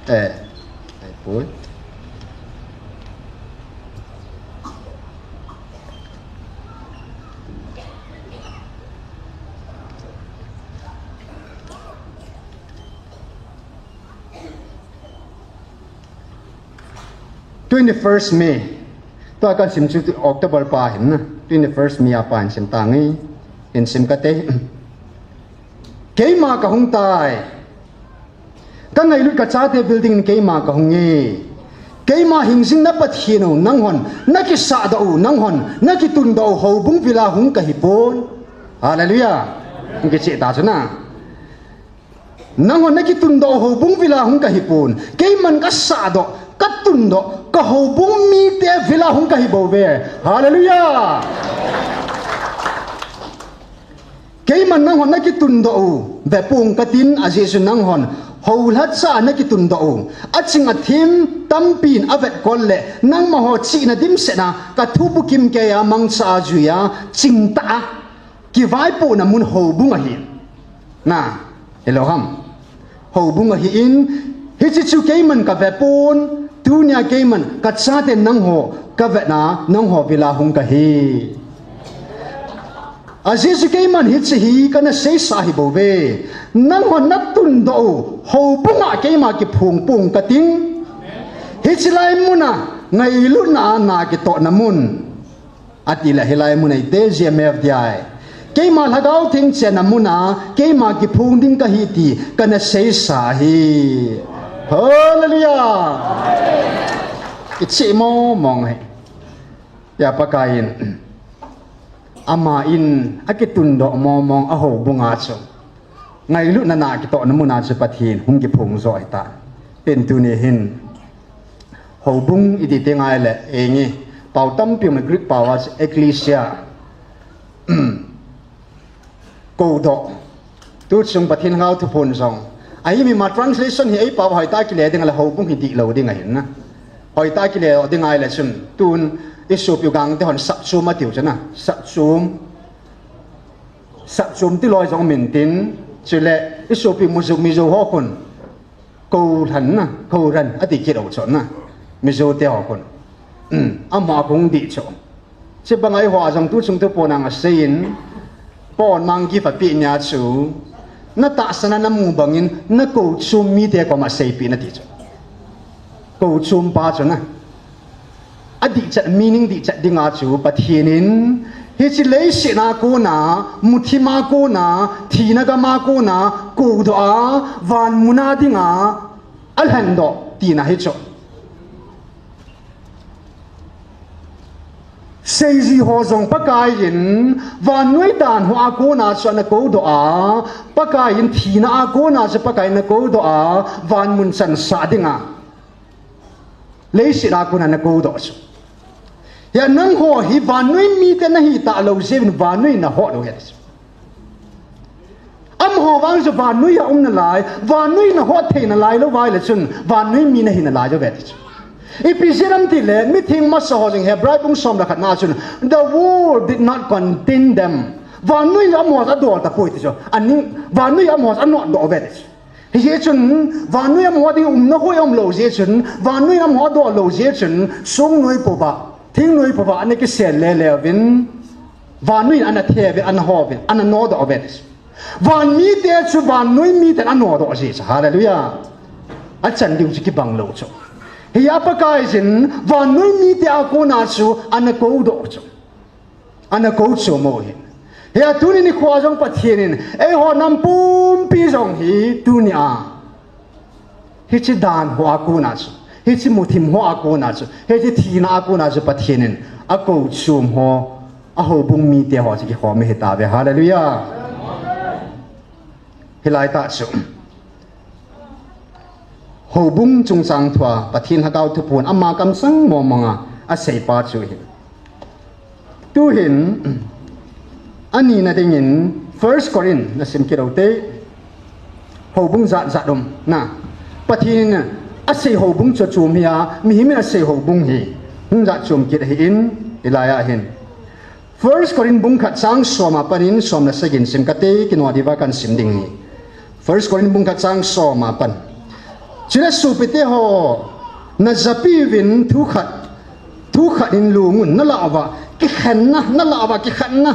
Eh, ahipoi. Twenty-first May. Tua kahin sim chu October pa ahin, twenty-first May a pa ahin sim tange. Hin sim kate. Keima kahung tai. Kangailut kachate building in keima kahunge. Keima hingjingna Pathen u, nanghon nakisahdoh u, nanghon nakitundoh u houbung vila hung kahipon. Hallelujah. Hung kicheh ta chu na. Nanghon nakitundoh u houbung vila hung kahipon. Keiman kasahdoh, katundoh, kahoubung mite vila hung kahibouve. Hallelujah. Keiman nanghon nakitundoh u vepong katin, ajeh chu nanghon houlhacha nakitundoh u, aching athem tampin avetkol le nangmaho chihna dimsetna kathu bukim keiya mangcha a juiya chingtah a kivaipohna mun houbung ahi. Na, hello ham. Houbung ahin, hiche chu keiman kavepon, tunia keiman kachaten nangho kavetna, nangho vila hung kahi. Ajeh chu keiman hiche hi kana seisah ahibouve. Nanghon natundoh u houbunga keima kiphong pong kating. Hiche lai muna ngailutna a na kitohna mun. Atile hilai mun ahite G M F D I. Keima Lhagao Theng chenna muna keima kiphong ding kahi ti kana seisah ahi. Hallelujah. Icheh momong ahi. Hia Pakaiyin, ama in akitundoh momong a houbunga chu ngailutna na kitohna muna chu Pathen hung kiphong jo ahitai. Pen tuni hin houbung iti teng ahile, einge, pao tampi um, Greek pao a chu ekklesia, koudoh. Tuchung Pathen Lhagao Thuphon jong Ahi mi ma translation hi ei pao hoitah kile ding a le houbung hi dihlou ding ahin na. Hoitah kile ding ahile chun tun i sopi u Gangte hon sapchum atiu chu na. Sapchum. Sapchum ti loi jong min tin. Chule i sopi Mizo, Mizo ho khun. Koulhan na, koulhan ati kit u chu na. Mizo te ho khun. Amaho a kong dih chu. Chubang a eiho a jong tu chung tu pon a nga seiyin, pon mang gift a peh nia chu, na tahsan a na mu bangin, na kouchum mite koma seipeh in ati chu. Kouchum pa chu na. Adihchet, meaning dihchet dinga chu Pathen in, hiche leiset a kona, muthim a kona, thina gam a kona, koudoh a, van mun a dinga, alhendoh, tina hi chu. Seiji ho jong Pakai in, vannoi dan ho a kona chu ana koudoh a, Pakai in thina a kona chu Pakai in ana koudoh a, van mun chansah dinga. Leiset a kona ana koudoh chu. Hia nangho hi vannoi mite nahi talou jeh in vannoi naho lou ahi chu. Amaho vang chu vannoi a um nalai, vannoi naho thei nalai lou vai le chun, vannoi mi nahi nalai lou ve ti chu. Ipi jeh ham tile, mitheng masa ho jong Hebrai bung som le khat na chun, the world did not condemn them. Vannoi amaho adol tapoi ti chu. Aning, vannoi amaho anotdoh ve ti chu. Hijeh chun, vannoi amaho ding umna hoi umlou jeh chun, vannoi amaho adol lou jeh chun, song noi pouva, thing noi pouva, ana kisel lele uvin, vannoi ana the uvin, ana ho uvin, ana nodoh uvin. Van mite chu vannoi miten anodoh jeh chu. Hallelujah. Achan diu chu kibang lou chu. Hia Pakai in vannoi mite a kona chu ana koudoh chu. Ana kouchum u ahi. Hia tuni nikho jong Pathen in, eiho nam pumpi jong hi tunia. Hiche dan ho a kona chu. Hiche muthim ho a kona chu. Hiche thina a kona chu Pathen in. Akouchum ho. Ahoubung mite ho chu kikhom ahitauve. Hallelujah. Hilai tah chu. Houbung chungchang thua, Pathen Lhagao thupun, ama kamsang mong monga, aseipa chu hi. Tuhin, anina dingin, First Corinth, nasim kit ute, houbung jat jat um, na. Pathen in, asei houbung chu chom hi a, mihem in asei houbung hi, hung jat chom kit ahin, hilai a hin. First Corinth bung khat chang som a panin som le sagi in sim kate, kinoh diuva kahin sim ding ahi. First Corinth bung khat chang som a pan. Chule sopite ho, najapi uvin thu khat, thu khat in lungun, nalah uva kikhenna, nalah uva kikhenna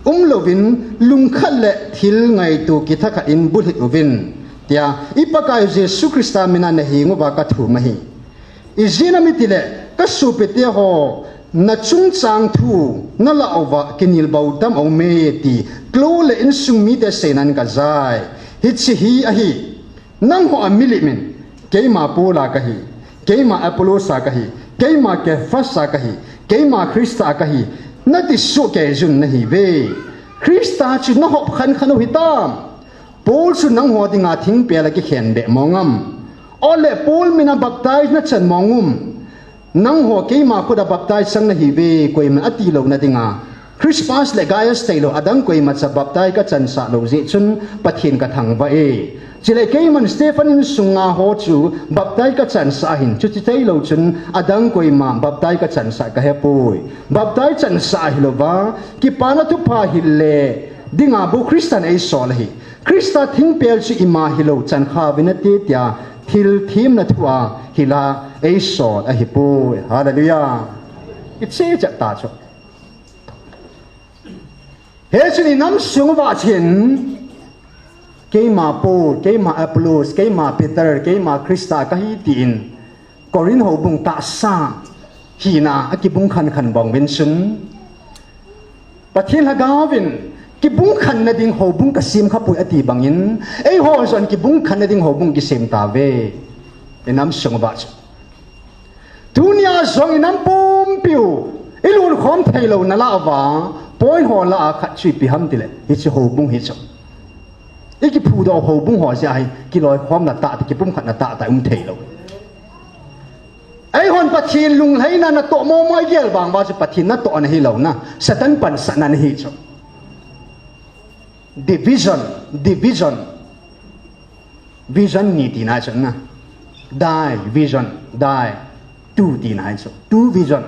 umlouvin, lungkhat le thil ngaito kitha khat in bulhit uvin, tia i Pakai Jesu Christa mina naheng uva kathum ahi. Ijeh inem itile, kasopite ho, nachungchang thu, nalah uva, kinel bou tam aume ti, kilo le insung mite seinan kajai. Hiche hi ahi, nangho a milim in, keima Paul a kahi, keima Apollos a kahi, keima Cephas a kahi, keima Christa a kahi, nati soh kei jun nahiuve. Christa chu nahop khan khan u hitam. Paul chu nangho dinga thingpel a kikhen beh mong am? Ole Paul mina baptize nachan mong um? Nangho keima khut a baptize chang nahiuve, koiman ati louna dinga. Crispus le Gaius tailou, adang koimacha baptize kachansah lou jeh chun Pathen kathangvah e. Chule keiman Stephan insunga ho chu baptize kachansah ahin, chuti tailou chun adang koima baptize kachansah kahepoi. Baptize chansah ahilouva, kipana thupha hil le dinga bou Christan eisol ahi. Christa thingpel chu ima hilou chankha uvin ati tia thil themna thua hila eisol ahipoi. Hallelujah. Iche chet ta chu. Hichun inam sung uva chun keima Paul, keima Apollos, keima Peter, keima Christa kahi tin Corinth houbung tahsa hina a kibung khan khan bang uvin chun, Pathen Lhagao vin kibung khanna ding houbung kasem khapoi ati bangin, eiho jong kibung khanna ding houbung kisem tauve. Inam sung uva chu. Tunia jong inam pumpiu, ilunkhom theilouna lah uva, point ho lah a khat chu ipi ham tile, hiche houbung hi chu. Ikiphudoh houbung ho jeh a hi, kiloikhomna tahtah, kipumkhatna tahtah um theilou. Eihon Pathen lunglhaina natoh momo igel vang uva chu Pathen natohna hilouna, Satan pansahna ahi chu. Division, division. Vision ni tina chu na. Thy vision, thy two tina chu. Two vision.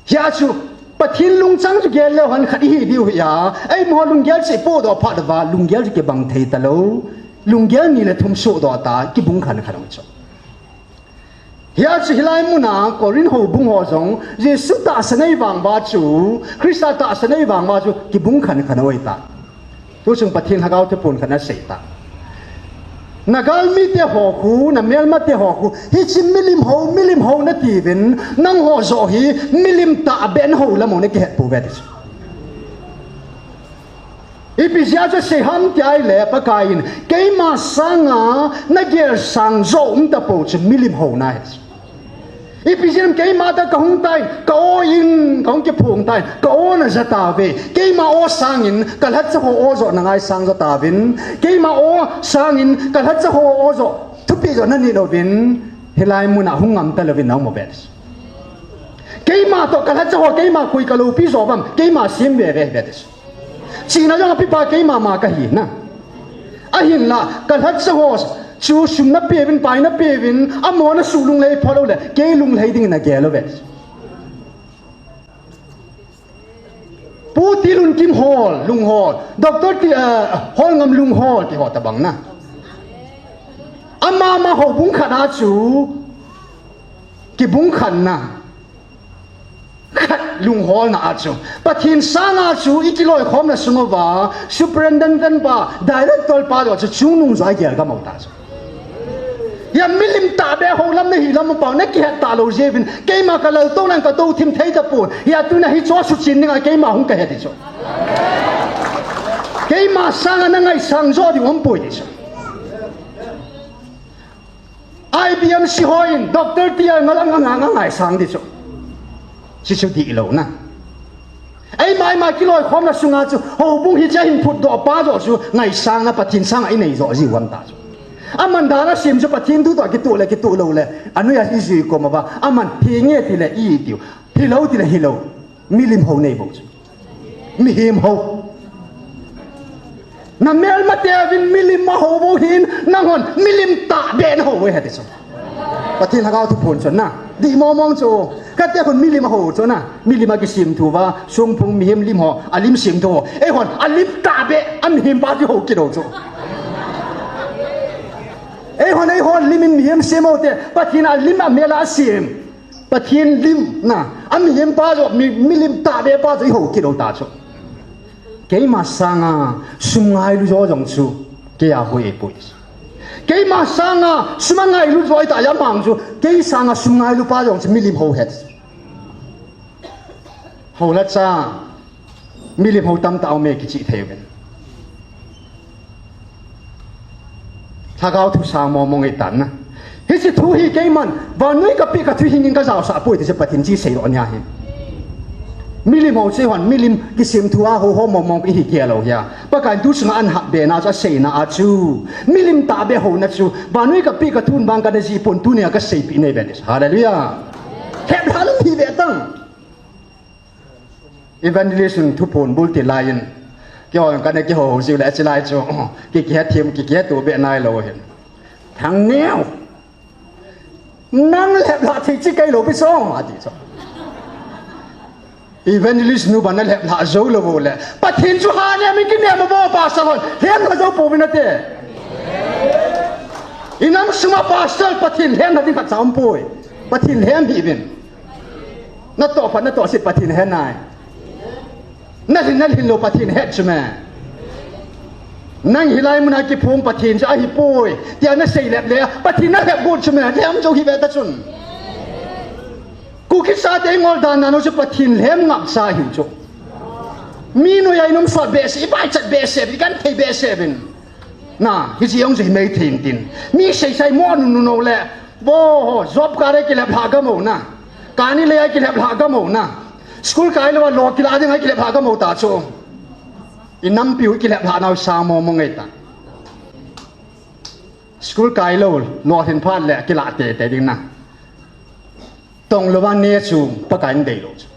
Hia chu, Pathen lungchang chu gel leu hen khat ihi diu hi a. Eima lunggel chu ipodoh phat uva, lunggel chu kibang thei talou. Lunggel ni le thum sohdoh ta, kibung khan khan chu. Hia chu hilai muna Corinth houbung ho jong Jesu tahsan a eivang uva chu, Christa tahsan a eivang uva chu kibung khan khan u ahitai. Tuchung Pathen Lhagao thuphon khat ana sei ta. Na galmite ho khu, na melmate ho khu, hiche milim hou, milim hou natiuvin, nangho joh hi milim tahbeh na hou lam u nakihet pouve ti chu. Ipi jeh a chu sei ham tia ahile, Pakaiyin, keima sanga nagel sang joh um tapou chu milim houna ahi. Ipi jeh ham, keima toh kahung tan, ka aw in kahung kiphong tan, ka aw na ja tauve. Keima aw sangin kalhacha ho aw joh na ngaisang jo tauvin, keima aw sangin kalhacha ho aw joh thupeh joh nanit uvin, hilai muna hung ngam talouvin naum uve. Keima toh kalhacha ho keima koi kaloupi jo uvam, keima sem veve ahi ve ti chu. Chihna jong apipa keima ma kahi na. Ahinla, kalhacha ho chu sum napeuvin, pai napeuvin, amaho nasuh lunglhai phot uleh, kei lunglhai dingin nagel uve. Pu Tilunkim Hall, Lunghol, Doctor Ti-, ah, Holngam Lunghol, ti ho tabang na. Ama ma houbung khat a chu, kibung khan na. Khat lungholna a chu, Pathen sanga chu ikiloikhomna sung uva, Superintendent pa, Director pa joh chu chungnung joh a igel gam u ta chu. Hia milim tahbeh hou lam nahi lam u pau, nakihet talou jeh uvin, keima kalal tou nan katou thim thei tapon, hia tuna hiche suchen dinga keima hung kahi ti chu. Keima sanga nangaisang joh ding umpoi ti chu. I B M C hon, Doctor T R ngalang anga ngaisang ti chu. Hichu dihlou na. Eima, eima kiloikhomna sunga chu, houbung hiche a hin phutdoh pa joh chu, ngaisangna Pathen sanga inei joh jiu ham ta chu. Aman dan asem chu Pathen thu toh kitoh le, kitoh lou le, anoi a ijui kom uva, aman hinge tile itiu, hilou tile hilou. Milim hou nei bou chu. Mihem hou. Na melmate uvin milim ahou bou hin, nanghon milim tahbeh nahou bou ahi ti chu. Pathen Lhagao thuphon chun na. Dih mong mong chu. Kate khun milim ahou chu na. Milim a kisemthu uva, songphung mihem lim ho, alim semthu ho. Eihon, alim tahbeh, amihem pa chu hou kit u chu. Eihon, eihon, lim in mihem sem u te. Pathen alim amel a asem. Pathen lim na, amihem pa joh, mi, milim tahbeh pa joh, ihou kit u ta chu. Keima sanga sum ngailu joh jong chu, kei a hoi eipoi. Keima sanga sum angailu joh ahitai amang chu, kei sanga sum ngailu pa jong chu, milim hou ahi. Hou la cha. Milim hou tamtah aume kichih thei uvin. Lhagao thu sang mong mong ahitan na. Hiche thu hi keiman, vannoi kapeh kathu hing in kajaosah poi ti chu Pathen chu seidoh nia hi. Milim hou chu eihon, milim kisemthu a hou ho mong mong ihi kei lou hia. Pakaiyin tu chunga ahin hahbe na chu aseina a chu. Milim tahbeh houna chu, vannoi kapeh kathun vang kana jih pon tunia kaseipeh nei ve ti chu. Hallelujah. Lheplhah lou hi ve tang. Evangelist in thuphon bul ti laiyin. Keiho kana kihou jiu le achi lai chu. Ki, kihet them, ki, kihet to be nailou hin. Thangneo. Nang lheplhah thei chi keilou pi song ati chu. Evangelist nu bana lheplhah jou lou vo le. Pathen chu ha ne mi kinem vo pastor hon. Lhem lha jou pouvin ate. Inam sunga pastor Pathen lhem lha ding khat cha umpoi. Pathen lhem hih uvin. Natoh phat natoh set Pathen ahe nai. Nalhin nalhin lou Pathen ahet chu me. Nang hilai muna kiphong Pathen chu ahipoi tia nasei lep le Pathen nalhep got chu me. Lhem jou hi ve ta chun. Kuki chate ingol dan nanu chu Pathen lhem ngap cha hiu chu. Mi noiya inum sot behseh, ibai chat behseh, ikan thei behseh uvin. Na, hiche jong chu himai thei intin. Mi seisei mo nunu nou le. Vo ho, job card a kilep lhah gam u na. Kani le a kilep lhah gam u na. School kai lou a lo kila ding a kilep lhah gam u ta chu. Inampiu kilep lhah nau sang mong mong ahitai. School kai lou, lo hin phat le kila tete ding na. Tong lou va ne chu, Pakai in deilou chu.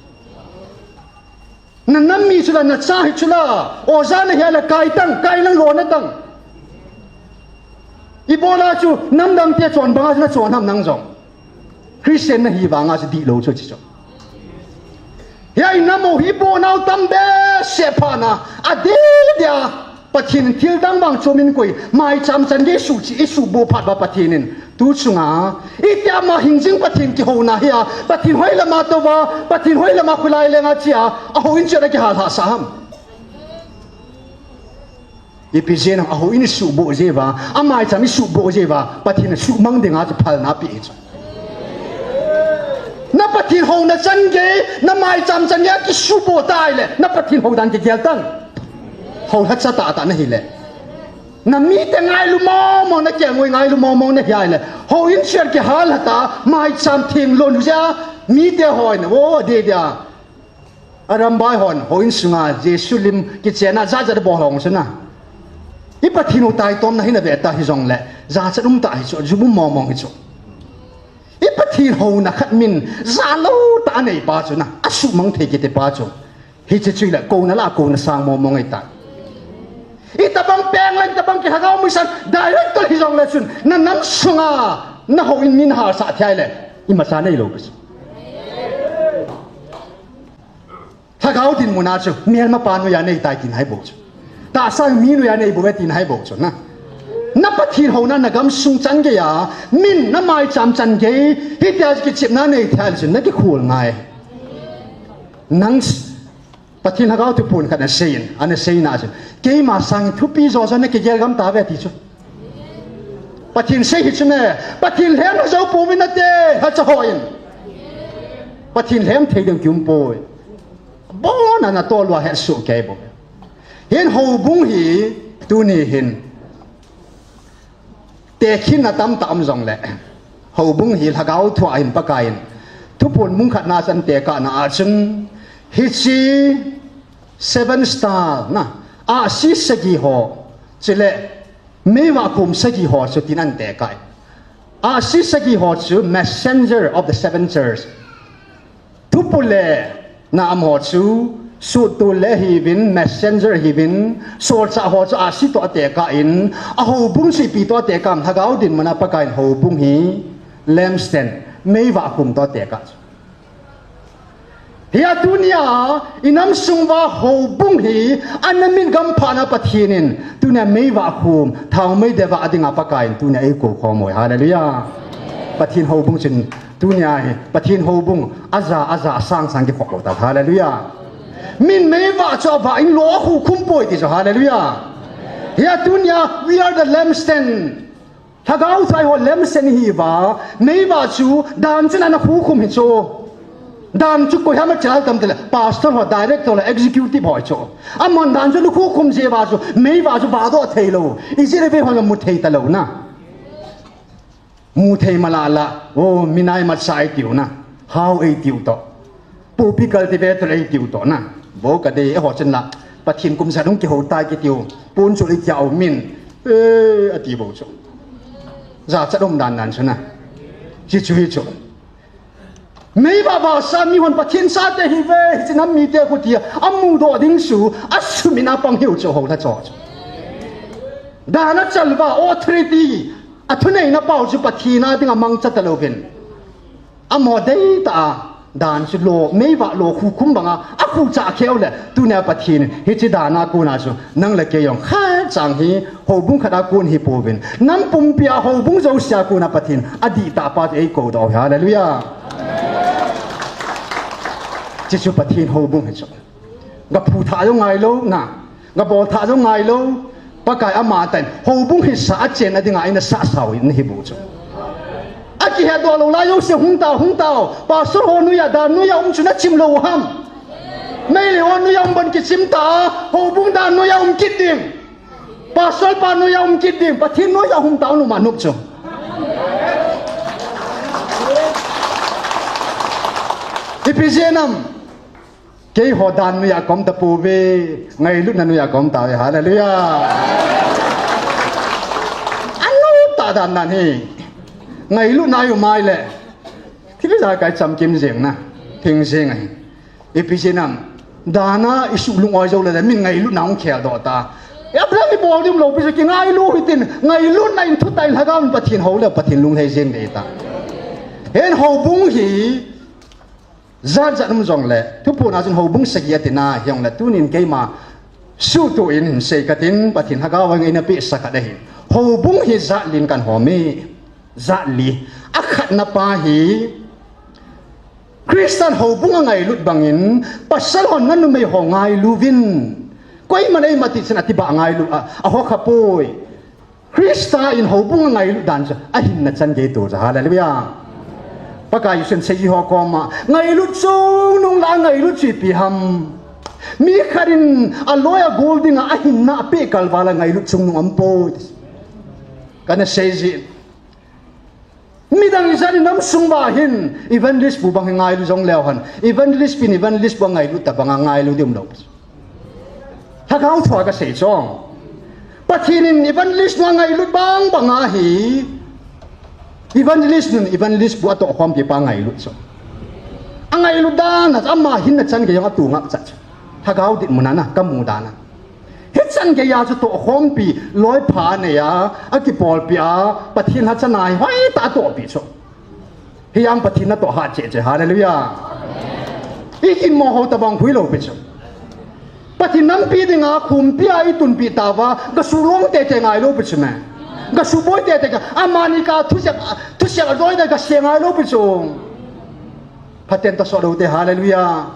Na nam mi chu la, na cha hi chu la, oja nahi a la kai tang, kai lang lo na tang. Ibola chu namdang te chon banga chu nachon ham nang jong. Christian nahi vanga chu dihlou chu chi chu. Hiya inam u hi ibola u tam behseh phat na. Adeh dia. Pathen in thil dang vang chu min koi. Maicham chan gei suh chi isuhboh phat uva Pathen in. Tu chunga. Itia ma hingjing Pathen kihouna hiya. Pathen hoilama touva. Pathen hoilama khulai lenga chia. Ahouin chu ana kihal hahsa ham. Ipi jeh ham ahouin isuhboh jeh uva, amaicham isuhboh jeh uva, Pathen in asuhmang dinga chu phalna apeh chu. Na Pathen houna chan gei, na maicham chan gei kisuhboh tai le, na Pathen hou dan kigel tan. Hou lhacha tahtah nahi le. Na mite ngailu mong mong, na kelngoi ngailu mong mong nahi le. Houin chu ana kihal lhata, maicham theng lon jeh, mite hon, o, adeh dia. Arambai hon, houin sunga, Jesu lim, kichen a, jat jat bol hong chu na. I Pathen u taitomna hi na ve ta hijongle, jachat um ta hi chu, jum um mong mong hi chu. I Pathen houna khat min, jalou tah a nei pa chu na, asuhmang thei kiti pa chu. Hiche chu le, kouna la, kouna sang mong mong ahi ta. Itobang peng lang, itobang kilhagao musan, director hijongle chun, na nam sunga, na houin min hahsa thei le, imacha neilou pa chu. Lhagao dinmun a chu, melmapa noiya nei tai tina ahi bou chu. Tahsa mi noiya nei bou e tina ahi bou chu na. Na Pathen houna na gamsung chan gei a, min na maicham chan gei, hitia kichepna nei thei le chun na kikhol ngai. Nang s-, Pathen Lhagao Thupon khat ana seiyin, ana seina chu. Keima sang thupi jo jo na kigel gam tave ti chu. Pathen sei hi chu ne, Pathen lhem na jou pouvin nate, lhacha hon. Pathen lhem thei ding kium poi. Abon a na tolua hetsoh kei bou. Hin houbung hi, tuni hin. Tekhinna tamtah um jongle. Houbung hi lhagao thua hin Pakaiyin. Thupon mun khatna chan tekahna a chun. Hiche seven star na. Ahsi sagi ho. Chule. Meivah khom sagi ho chu tin ana tekah. Ahsi sagi ho chu messenger of the seven church. Thupule na amaho chu, suhtu le hiuvin, messenger hiuvin, solchah ho chu ahsi toh atekah in, ahoubung chu ipi toh atekah ham, lhagao dinmun a Pakaiyin houbung hi, lampstand, meivah khom toh atekah chu. Hiya tunia, inam sung uva houbung hi, ana min gamphana Pathen in, tunia meivah khom, thaomei deva dinga Pakaiyin, tunia eikou khom uve, hallelujah. Pathen houbung chun, Tunia hi, Pathen houbung, aja, aja, asang, sang kikhop lou ta. Hallelujah. Min meivah chu avah in lou akhukhum poi ti chu. Hallelujah. Hiya tunia, we are the lampstand. Lhagao thua eiho lampstand ihiuva, meivah chu, dan chun ana khukhum hi chu. Dan chu koiham achal tam tile, pastor ho, director ho, executive ho chu. Amahon dan chu ana khukhum jeh uva chu, meivah chu vahdoh thei lou. Ijeh inem vei hon mu thei talou na. Mu thei malala, o, minai matsa eitiu na, hao eitiu toh, poppy cultivator eitiu toh na, bo kadei, eiho chun la, Pathen kum sat hung kihou tai kitiu, pon chu eitia u min, e, ati bou chu. Jachat um dan dan chu na, hichu hi chu. Meivah vahsa mihon Pathen chate hiuve, hiche nam mite khutia, amudoh ding chu, asumil a pang hiu chu, houlha cho chu. Dan achal uva, authority, athuneina pau chu Pathen a dinga mangcha talouvin. Amaho deitah a, dan chu lou, meivah lou khukhum banga, akhucha kheu le, tunia Pathen, hiche dan a kona chu, nang le kei jong, khat chang hi, houbung khat a kon hipouvin. Nam pumpi a houbung jousea kona Pathen, adihtah pa chu eikou doh hi, hallelujah. Hichu Pathen houbung hi chu. Gaphu thah jong ngailou na. Gabol thah jong ngailou. Pakai amatah in. Houbung hisa a chenna dinga eina sahsao in hi bou chu. Akihetdoh lou lai jouse hung tao, hung tao. Pastor ho noiya, dan noiya um chu nachim lou ham. Meilhei ho noiya um bang kichim ta. Houbung dan noiya um kit ding. Pastor pa noiya um kit ding, Pathen noiya hung tao nu ma nup chu. Ipi jeh inem, keiho dan noiya kaum tapouve, ngailutna noiya kaum tauve, hallelujah. Anop tah dan dan hi, ngailutna aum mai le, thil ijakai chamkim jeng na, thing jeng ahi. Ipi jeh inem, dan a isuh lung oi jou le, min ngailutna hung kheldoh ta. Abraham ibol ding lou pi chu kingailu hitin, ngailutna in thutah in Lhagao in Pathen hou le Pathen lunglhai jeng ding ahitai. Hin houbung hi jat jat um jongle, thuphon a chun houbung sagi ati na hijongle, tunin keima suhtuh in hin sei katin, Pathen Lhagao in eina pehsa khat ahin. Houbung hi jat li in kan hom e, jat li. Akhatna pa hi, Christian houbung angailut bangin, pasal hon nanumei ho ngailu vin. Koiman eima tichun ati ba ngailu a, aho kha poi. Christa in houbung angailut dan chu ahinna chan gei tu chu, hallelujah. Pakai Jesun seiji ho koma, ngailut chungnung la ngailut chu ipi ham. Mi khat in aloi agol dinga ahinna apeh kalval a ngailut chungnung aumpoi. Kana seiji. Midang ijat in nam sung uva hin evangelist pu bang hi ngailu jongleu hen. Evangelist pin evangelist pu angailut tobang a ngailu ding umlou. Lhagao thua kasei chu. Pathen in evangelist nu angailut bang bang ahi. Evangelist nun evangelist pu atohkhompi pa ngailut chu. Angailut dan a ama hinna chan gei jong atu ngap chat chu. Lhagao dinmun a na kamu dan a. Hichan geiya chu tohkhompi, loipha neiya, akipolpi a, Pathen lhacha nai, hoitah a tohpi chu. Hijeh a Pathen natoh hat cheh cheh, hallelujah. Ikinmo ho tobang huilou pi chu. Pathen nampi dinga khumpi a itunpi tauva, gasuh long tete ngailou pi chu me. Gasuh boi tete ka, amani ka thusep, thusep adoi da gase ngailou pi chu. Phaten ta soh lou te, hallelujah.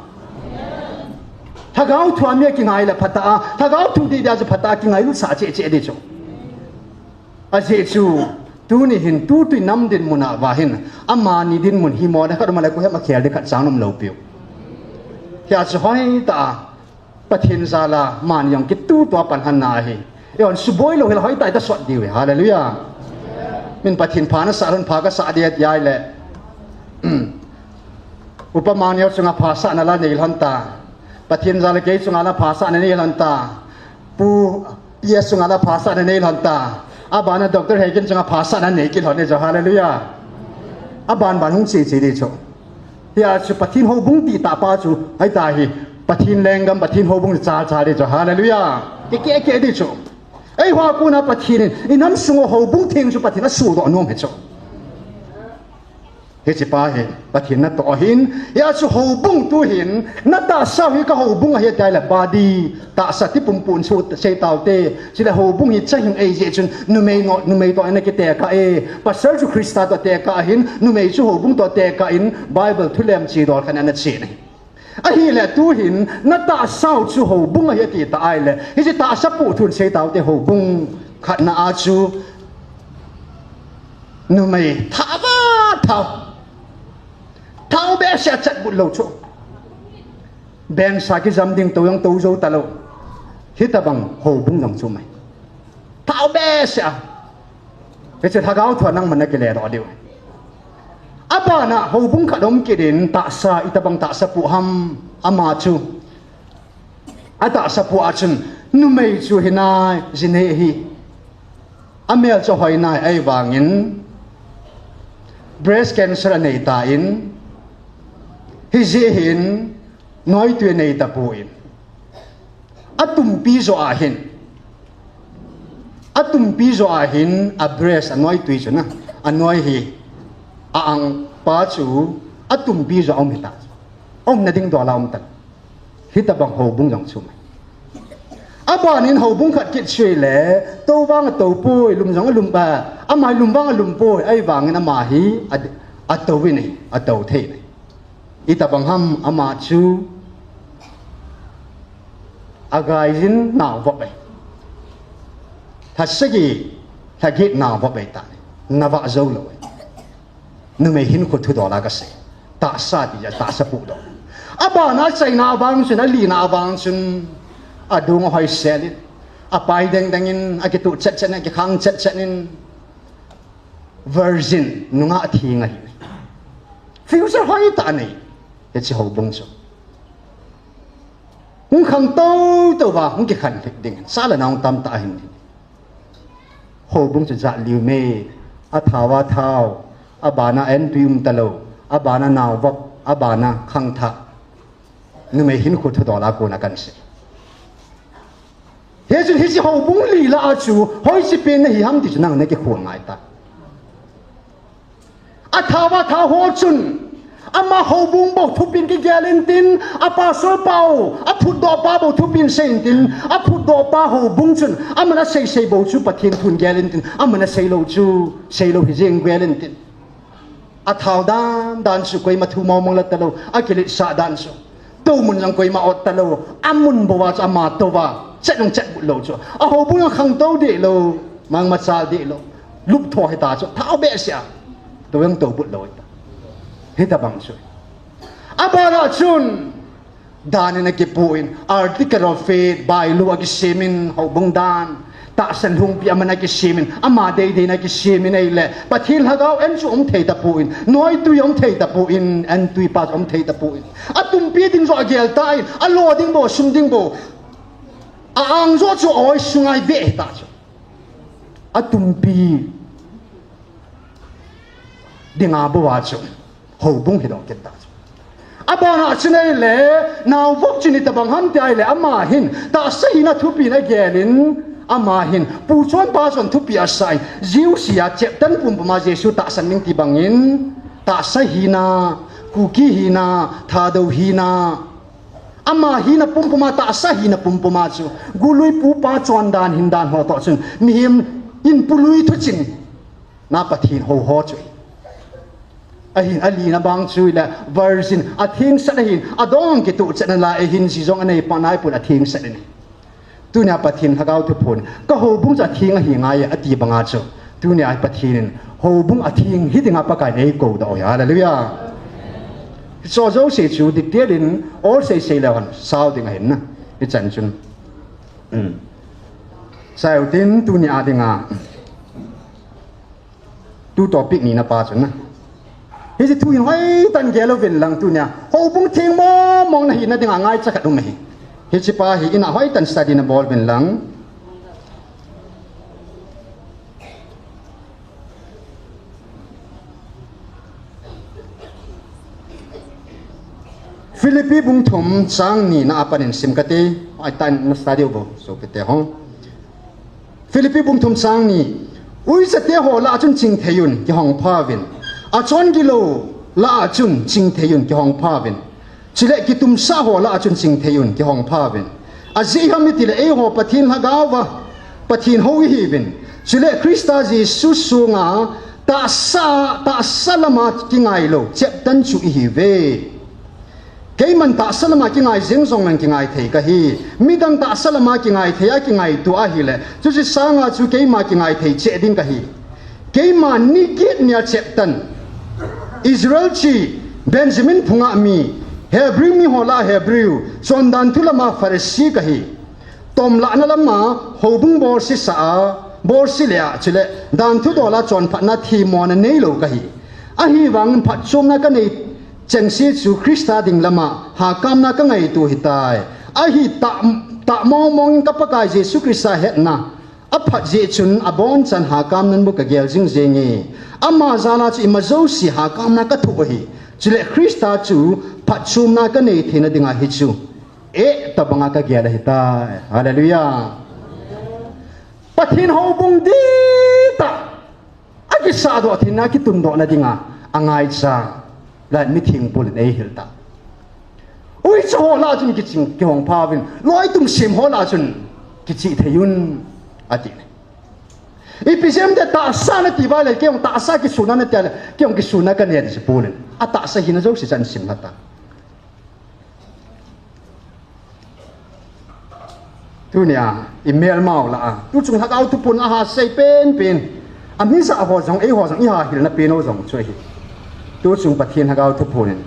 Lhagao thua mi akingai le phatah a, Lhagao thu dih dia chu phatah a kingailut sah cheh cheh ding chu. Ajeh chu, tuni hin tutui nam dinmun a va hin, amani dinmun hi mo na khat um a le koiham akhel ding khat chang umlou piu. Hia chu hoitah a, Pathen jal a, mani jong kitutua pan hen na ahi. Eihon suboi lou hile hoitah a ita sot diu hi, hallelujah. Min Pathen pha nasah lhon pha kasah ding ati a ahile. Upa Mangneo chunga phasahna la nei lhon ta. Pathen jal a kei chunga la phasahna nei lhon ta. Pu P S chunga la phasahna nei lhon ta. Abana Doctor Heiken chunga phasahna nei kit lhon e chu, hallelujah. Aban ban hung che che ding chu. Hia chu Pathen houbung ti tah pa chu, ahi ta hi. Pathen lenggam, Pathen houbung cha cha ding chu, hallelujah. Kei kei kei ding chu. Eiho a kona Pathen in, inam sung a houbung theng chu Pathen asuhdoh nom hi chu. Hiche pa hi, Pathen natoh ahin, hia chu houbung tu hin, natahsa hi ka houbung ahi tia le body, tahsa ti pumpun chu sei taute, chule houbung hi chahing ahi jeh chun, numei no, numei toh ana kitekah e, pasal chu Christa toh tekah ahin, numei chu houbung toh tekah in, Bible thulem chidol khat ana chen ahi. Ahile tu hin, natahsa u chu houbung ahi ati ta ahile, hiche tahsa puh thun sei taute houbung khatna a chu, Numei, thao va, thao. Thao behseh a chatbut lou chu. Bengsa kijam ding tou jong tou jou talou. Hitobang houbung jong chu mai. Thao behseh a. Hiche Lhagao thua nangman nakile doh diu. Abana houbung khat um kit in tahsa, itobang tahsa pu ham ama chu. Atahsa pu a chun, numei chu hinai, jinei ahi. Amel chu hoinai ahivangin, breast cancer anei tan, hijeh hin, noitui anei tapon. Atumpi joh a hin, atumpi joh a hin, a breast, anoitui chu na, anoi hi, a ang pa chu, atumpi joh a um hita. Umna ding dol a um tan. Hitobang houbung jong chu mai. Abanin houbung khat kit chu ahile, tou vang atou poi, lum jong alum ba, ama hi lum vang alum poi, ahivangin ama hi a, atou in ahi, atou thei in ahi. Itobang ham ama chu, agaijin naovop ahi. Lha sagi, lha get naovop ahi ta. Navah jou lou ahi. Numei hinkho thudol a kasei. Tahsa ti a, tahsa puh dol. Abana achaina vang chun, alina vang chun, adung ahoisel in, apai deng deng in, akituh chet chet in, akikhang chet chet in, virgin, nungah theng ahi. Future hoitah anei. Hiche houbung chu. Hung khangtou tou va, hung kikhen lhit ding. Sa le nao tamtah ahin. Houbung chu jat li u me, athao a thao, abana entui um talou, abana naovop, abana khangthah. Numei hinkho thudol a kona kan sei. Hijeh chun hiche houbung li lah a chu hoiche pen nahi ham ti chu nang nakikhol ngai ta. Athao a thao ho chun, ama houbung bou thupin kigel intin, apastor pau, aphutdoh pa bou thupin sei intin, aphutdoh pa houbung chun, aman asei sei bou chu Pathen thun gel intin, aman asei lou chu, sei lou hijeng gel intin. Athao dan dan chu koima thu mong mong la talou, akiletsah dan chu. Toumun jong koima ot talou, amun bou a chu ama tou a, chet jong chet but lou chu. Ahoubung jong khangtou deh lou, mangmachal deh lou. Luptho hita chu, thao behseh a. Tou jong tou but lou hita. Hitabang chu. Abana chun, dan in akipu in, article of faith, bylaw akisem in, houbung dan. Tahsan lhungpi aman akisem in, ama deidei in akisem in ahile, Pathen lhagao en chu um thei tapon, noitui um thei tapon, entui pa chu um thei tapon. Atumpi ding joh agel tan, alo ding bou, sum ding bou. A-ang joh chu oi sunga iveh hita chu. Atumpi dinga bou a chu houbung hidoh kit ta chu. Abana chun ahile, naovop chun itobang ham ti ahile, ama hin tahsa hina thupi in agel in, ama hin pu chonpa chon thupi asah in, Jews a cheptan pumpum a Jesu tahsan ding ti bangin, tahsa hina, Kuki hina, Thadou hina, ama hina pumpum a, tahsa hina pumpum a chu, gului pupa chondan hindan ho toh chun, mihem in pului thuchim na Pathen hou ho chu ahi. Ahin alina bang chu ahile virgin, athengsel ahin, adong kituhchetna lai ahin, ji jong anei pon, anei pon athengsel ahi. Tunia Pathen Lhagao Thuphon, ka houbung chu atheng ahi ngai e, ati banga chu, tunia Pathen in houbung atheng hi dinga Pakai in eikou doh u ahi. Hallelujah. Hiche jouse chu detail in ol sei sei leu hen sao ding ahin na. Hichan chun, um, sao tin tunia dinga tu topic nina pa chun na, hiche thu hin hoitah in gel uvin lang tunia, houbung theng mong mong nahina dinga ngaicha khat um ahi. Hiche pa hi ina hoitah in study nabol uvin lang. Philippi bung thum chang ni na apat in sim kate, hoitah in na study u bou, sopite ho. Philippi bung thum chang ni, uichate ho lah a chun chingthei un, kihong pha uvin. Achon gilou lah a chun chingthei un, kihong pha uvin. Chule kitumsah ho lah a chun chingthei un, kihong pha uvin. Ajeh ham itile eiho Pathen Lhagao a, Pathen hou ihiuvin. Chule Christa Jesu sunga tahsa, tahsa lama kingailou, cheptan chu ihiuve. Keiman tahsa lama kingai jeng jongleng kingai thei kahi. Midang tahsa lama kingai thei a kingaito ahile, chuche sanga chu keima kingai thei cheh ding kahi. Keima ni get nia cheptan. Israel chi, Benjamin phunga mi, Hebrew mi ho lah a Hebrew, chondan thu lama Pharisee kahi. Tomlahna lama houbung bolse sah a, bolse le a, chule danthu dol a chonphatna themmona neilou kahi. Ahivangin phatchomna kanei chengse chu Christa ding lama hakamna kangaito ahitai. Ahi tah, tah mong mong in ka Pakai Jesu Christa hetna aphat jeh chun abonchan hakamnan bou kagel jing jenge. Ama jal a chu ima jouse hakamna kathoh ahi. Chule Christa chu phatchomna kanei theina dinga hichu, eh, tobanga kagel ahitai. Hallelujah. Pathen houbung dihtah akisahdoh theina, akitundohna dinga angaicha, la mithengpu in eihil ta. Uicha ho lah a chun kiching, kihong pha uvin, loitum sem ho lah a chun kichih thei un, ati. Ipi jeh ham itile tahsa nati uva le, keijong tahsa kisuna nati a le, keijong kisuna kanei ti chu Paul in atahsa hina jouse chu ahin simlha ta. Tunia imelmau lah a, tuchung Lhagao Thuphon aha sei penpen, amijah ho jong, eiho jong iha hilna pen u jong chu ahi. Tuchung Pathen Lhagao Thuphon in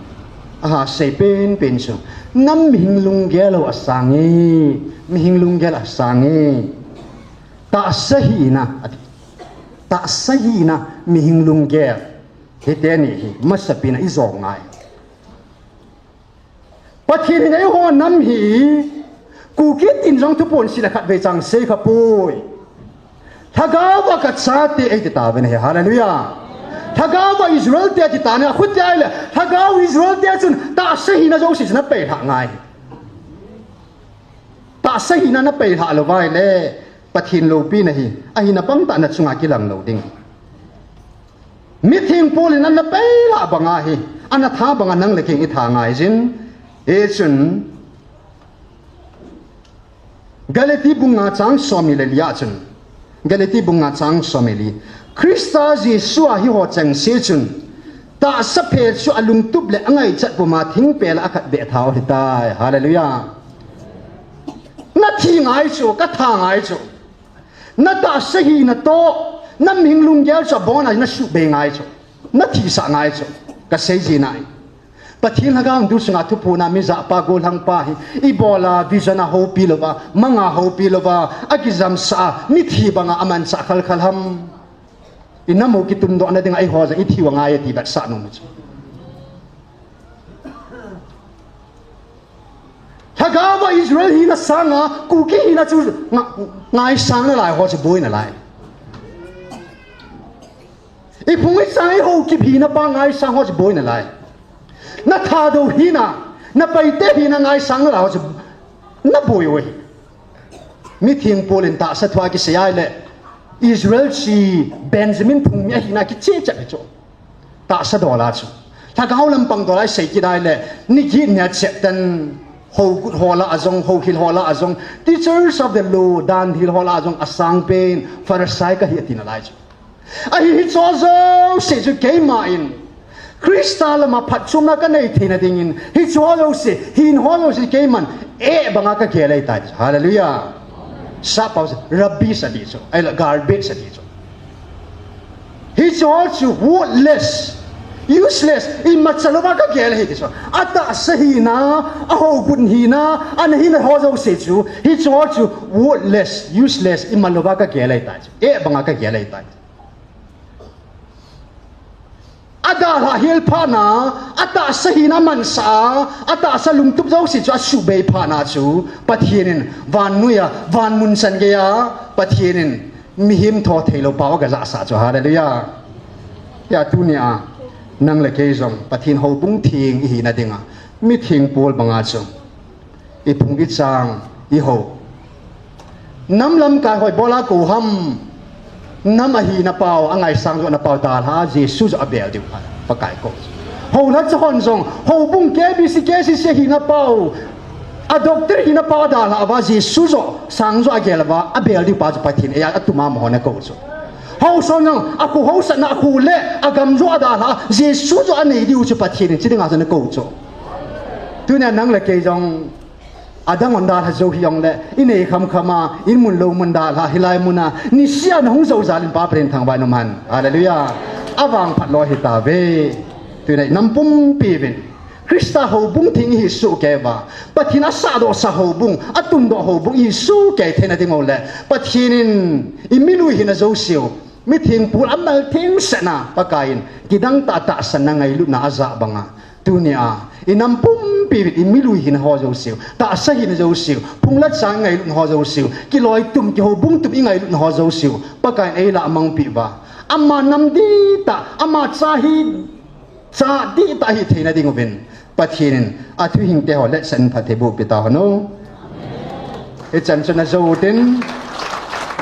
aha sei penpen chu, nam mihing lunggel u asange, mihing lunggel asange. Tahsa hina, ati. Tahsa hina, mihing lunggel. Hiteni hi masapen a ijo ngai. Pathen in eiho nam hi, Kuki tin jong Thuphon sile khatvei chang sei khapoi. Lhagao a kachate eiti tauvin ahi, hallelujah. Lhagao a Israel te ati tauve, akhuti ahile, Lhagao Israel te chun tahsa hina jouse chu ana peilhah ngai. Tahsa hina na peilhah lou vai le, Pathen loupina hi ahina bangtah na chunga kilang lou ding. Mitheng Paul in ana peilhah banga hi, ana tha banga nang le kei i tha ngai jin. Hichun, Galati bung nga chang somni le li a chun, Galati bung nga chang somni le li. Christa Jesu a hiho chengse chun, tahsa phe chu alungtup le angaichat puma thingpel a akhat beh tha u ahitai. Hallelujah. Na thi ngai chu, ka tha ngai chu. Na tahsa hina toh, na mihing lunggel chu abona na suhbei ngai chu. Na thisah ngai chu. Ka sei jin ahi. Pathen lhagao thu sunga thuphon a mi japa gollhang pa hi, ibola vision a houpi louva, manga houpi louva, akijamsah a, mithi banga amanchah khalkhal ham. I nam u kitundohna dinga eiho jong i thiu angai e ti vetsah nom chu. Lhagao va Israel hina sanga, Kuki hina chu nga-, ngaisang nalai ho chu boi nalai. I phung i chang i hou kip hina pa ngaisang ho chu boi nalai. Na Thadou hina, na Paite hina ngaisang nalai ho chu na boi oi. Mitheng Paul in tahsa thu a kisei a ahile, Israel chi Benjamin phung mi ahina kiche chet hi chu. Tahsa dola chu. Lhagao lampang dola i sei kit a ahile, ni get ni a cheptan, hougut ho lah a jong, houhil ho lah a jong, teachers of the law, dan hil ho lah a jong, asangpen, Pharisee kahi ati nalai chu. Ahi, hicheho jouse chu keiman Christa lama phatchomna kanei theina dingin, hicheho jouse, hin ho jouse keiman, eh banga kagel ahitai. Hallelujah. Sap pau chu, rubbish ati chu. Ahile, garbage ati chu. Hicheho chu worthless, useless, imacha louva kagel ahi ti chu. Atahsa hina, ahougut hina, ana hina ho jouse chu, hicheho chu worthless, useless, imacha louva kagel ahitai chu. Eh banga kagel ahitai. Adalhah hel phatna, atahsa hina amansah a, atahsa lungtup jouse chu asuhbei phatna chu, Pathen in vannoiya, vanmun chan geiya, Pathen in mihem tho theilou pau agajahsah chu. Hallelujah. Hia tunia, nang le kei jong, Pathen houbung theng ihina dinga, mitheng Paul banga chu. I phung i chang, i hou. Nam lamkai ho ibola kou ham. Nam ahina pau, angaisang jouna pau dalha a, Jesu joh abel diu ahi, Pakai kou. Houlhacha hon jong, houbung K B C, K C C ahina pau, a doctor hina pau adalha uva, Jesu joh, sang joh agel uva, abel diu pa chu Pathen in eia atuma amaho ana kou chu. Haosa jong, akho haosatna, akho le agam joh adalha a, Jesu joh anei diu chu Pathen in chi dinga chu ana kou chu. Tunia nang le kei jong, adang hon dalha jou hijongle, inei khamkham a, in mun lou mun dalha, hilai muna, nisea nahung jou jal in Pa Pathen thangvah in umhen. Hallelujah. Avangphat lou hitauve. Tunia i nam pumpi uvin Christa houbung theng ihi sohkei uva, Pathen asahdohsa houbung, atundoh houbung ihi sohkei theina ding ule, Pathen in i milui hina jouseu, mitheng Paul amal thengsetna, Pakai in kidang tah tahsanna ngailutna ajah banga, tunia i nam pumpi uvin i milui hina ho jouseu, tahsa hina jouseu, phung le chang ngailutna ho jouseu, kiloi tum, kihoubung tum i ngailutna ho jouseu, Pakai in eilah mangpeh uva, ama nam dihtah, ama cha hi, cha dihtah hi theina ding uvin, Pathen in athuhingte ho letsahna phatthei boh peh tahen o. Hichan chun ajou utin,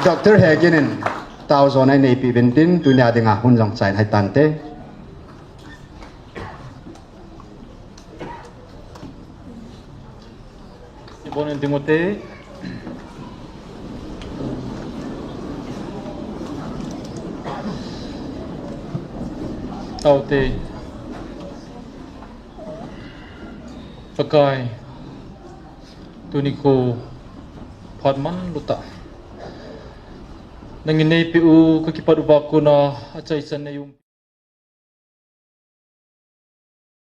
Doctor Hegin in taojona eipeh uvin tin, tunia dinga hun jong chai in ahi tante. Ibon in ding ute. Taute. Pakai, tuni nikho phat manlu tah nangin neipeh u kakipat uva kona achaichan neium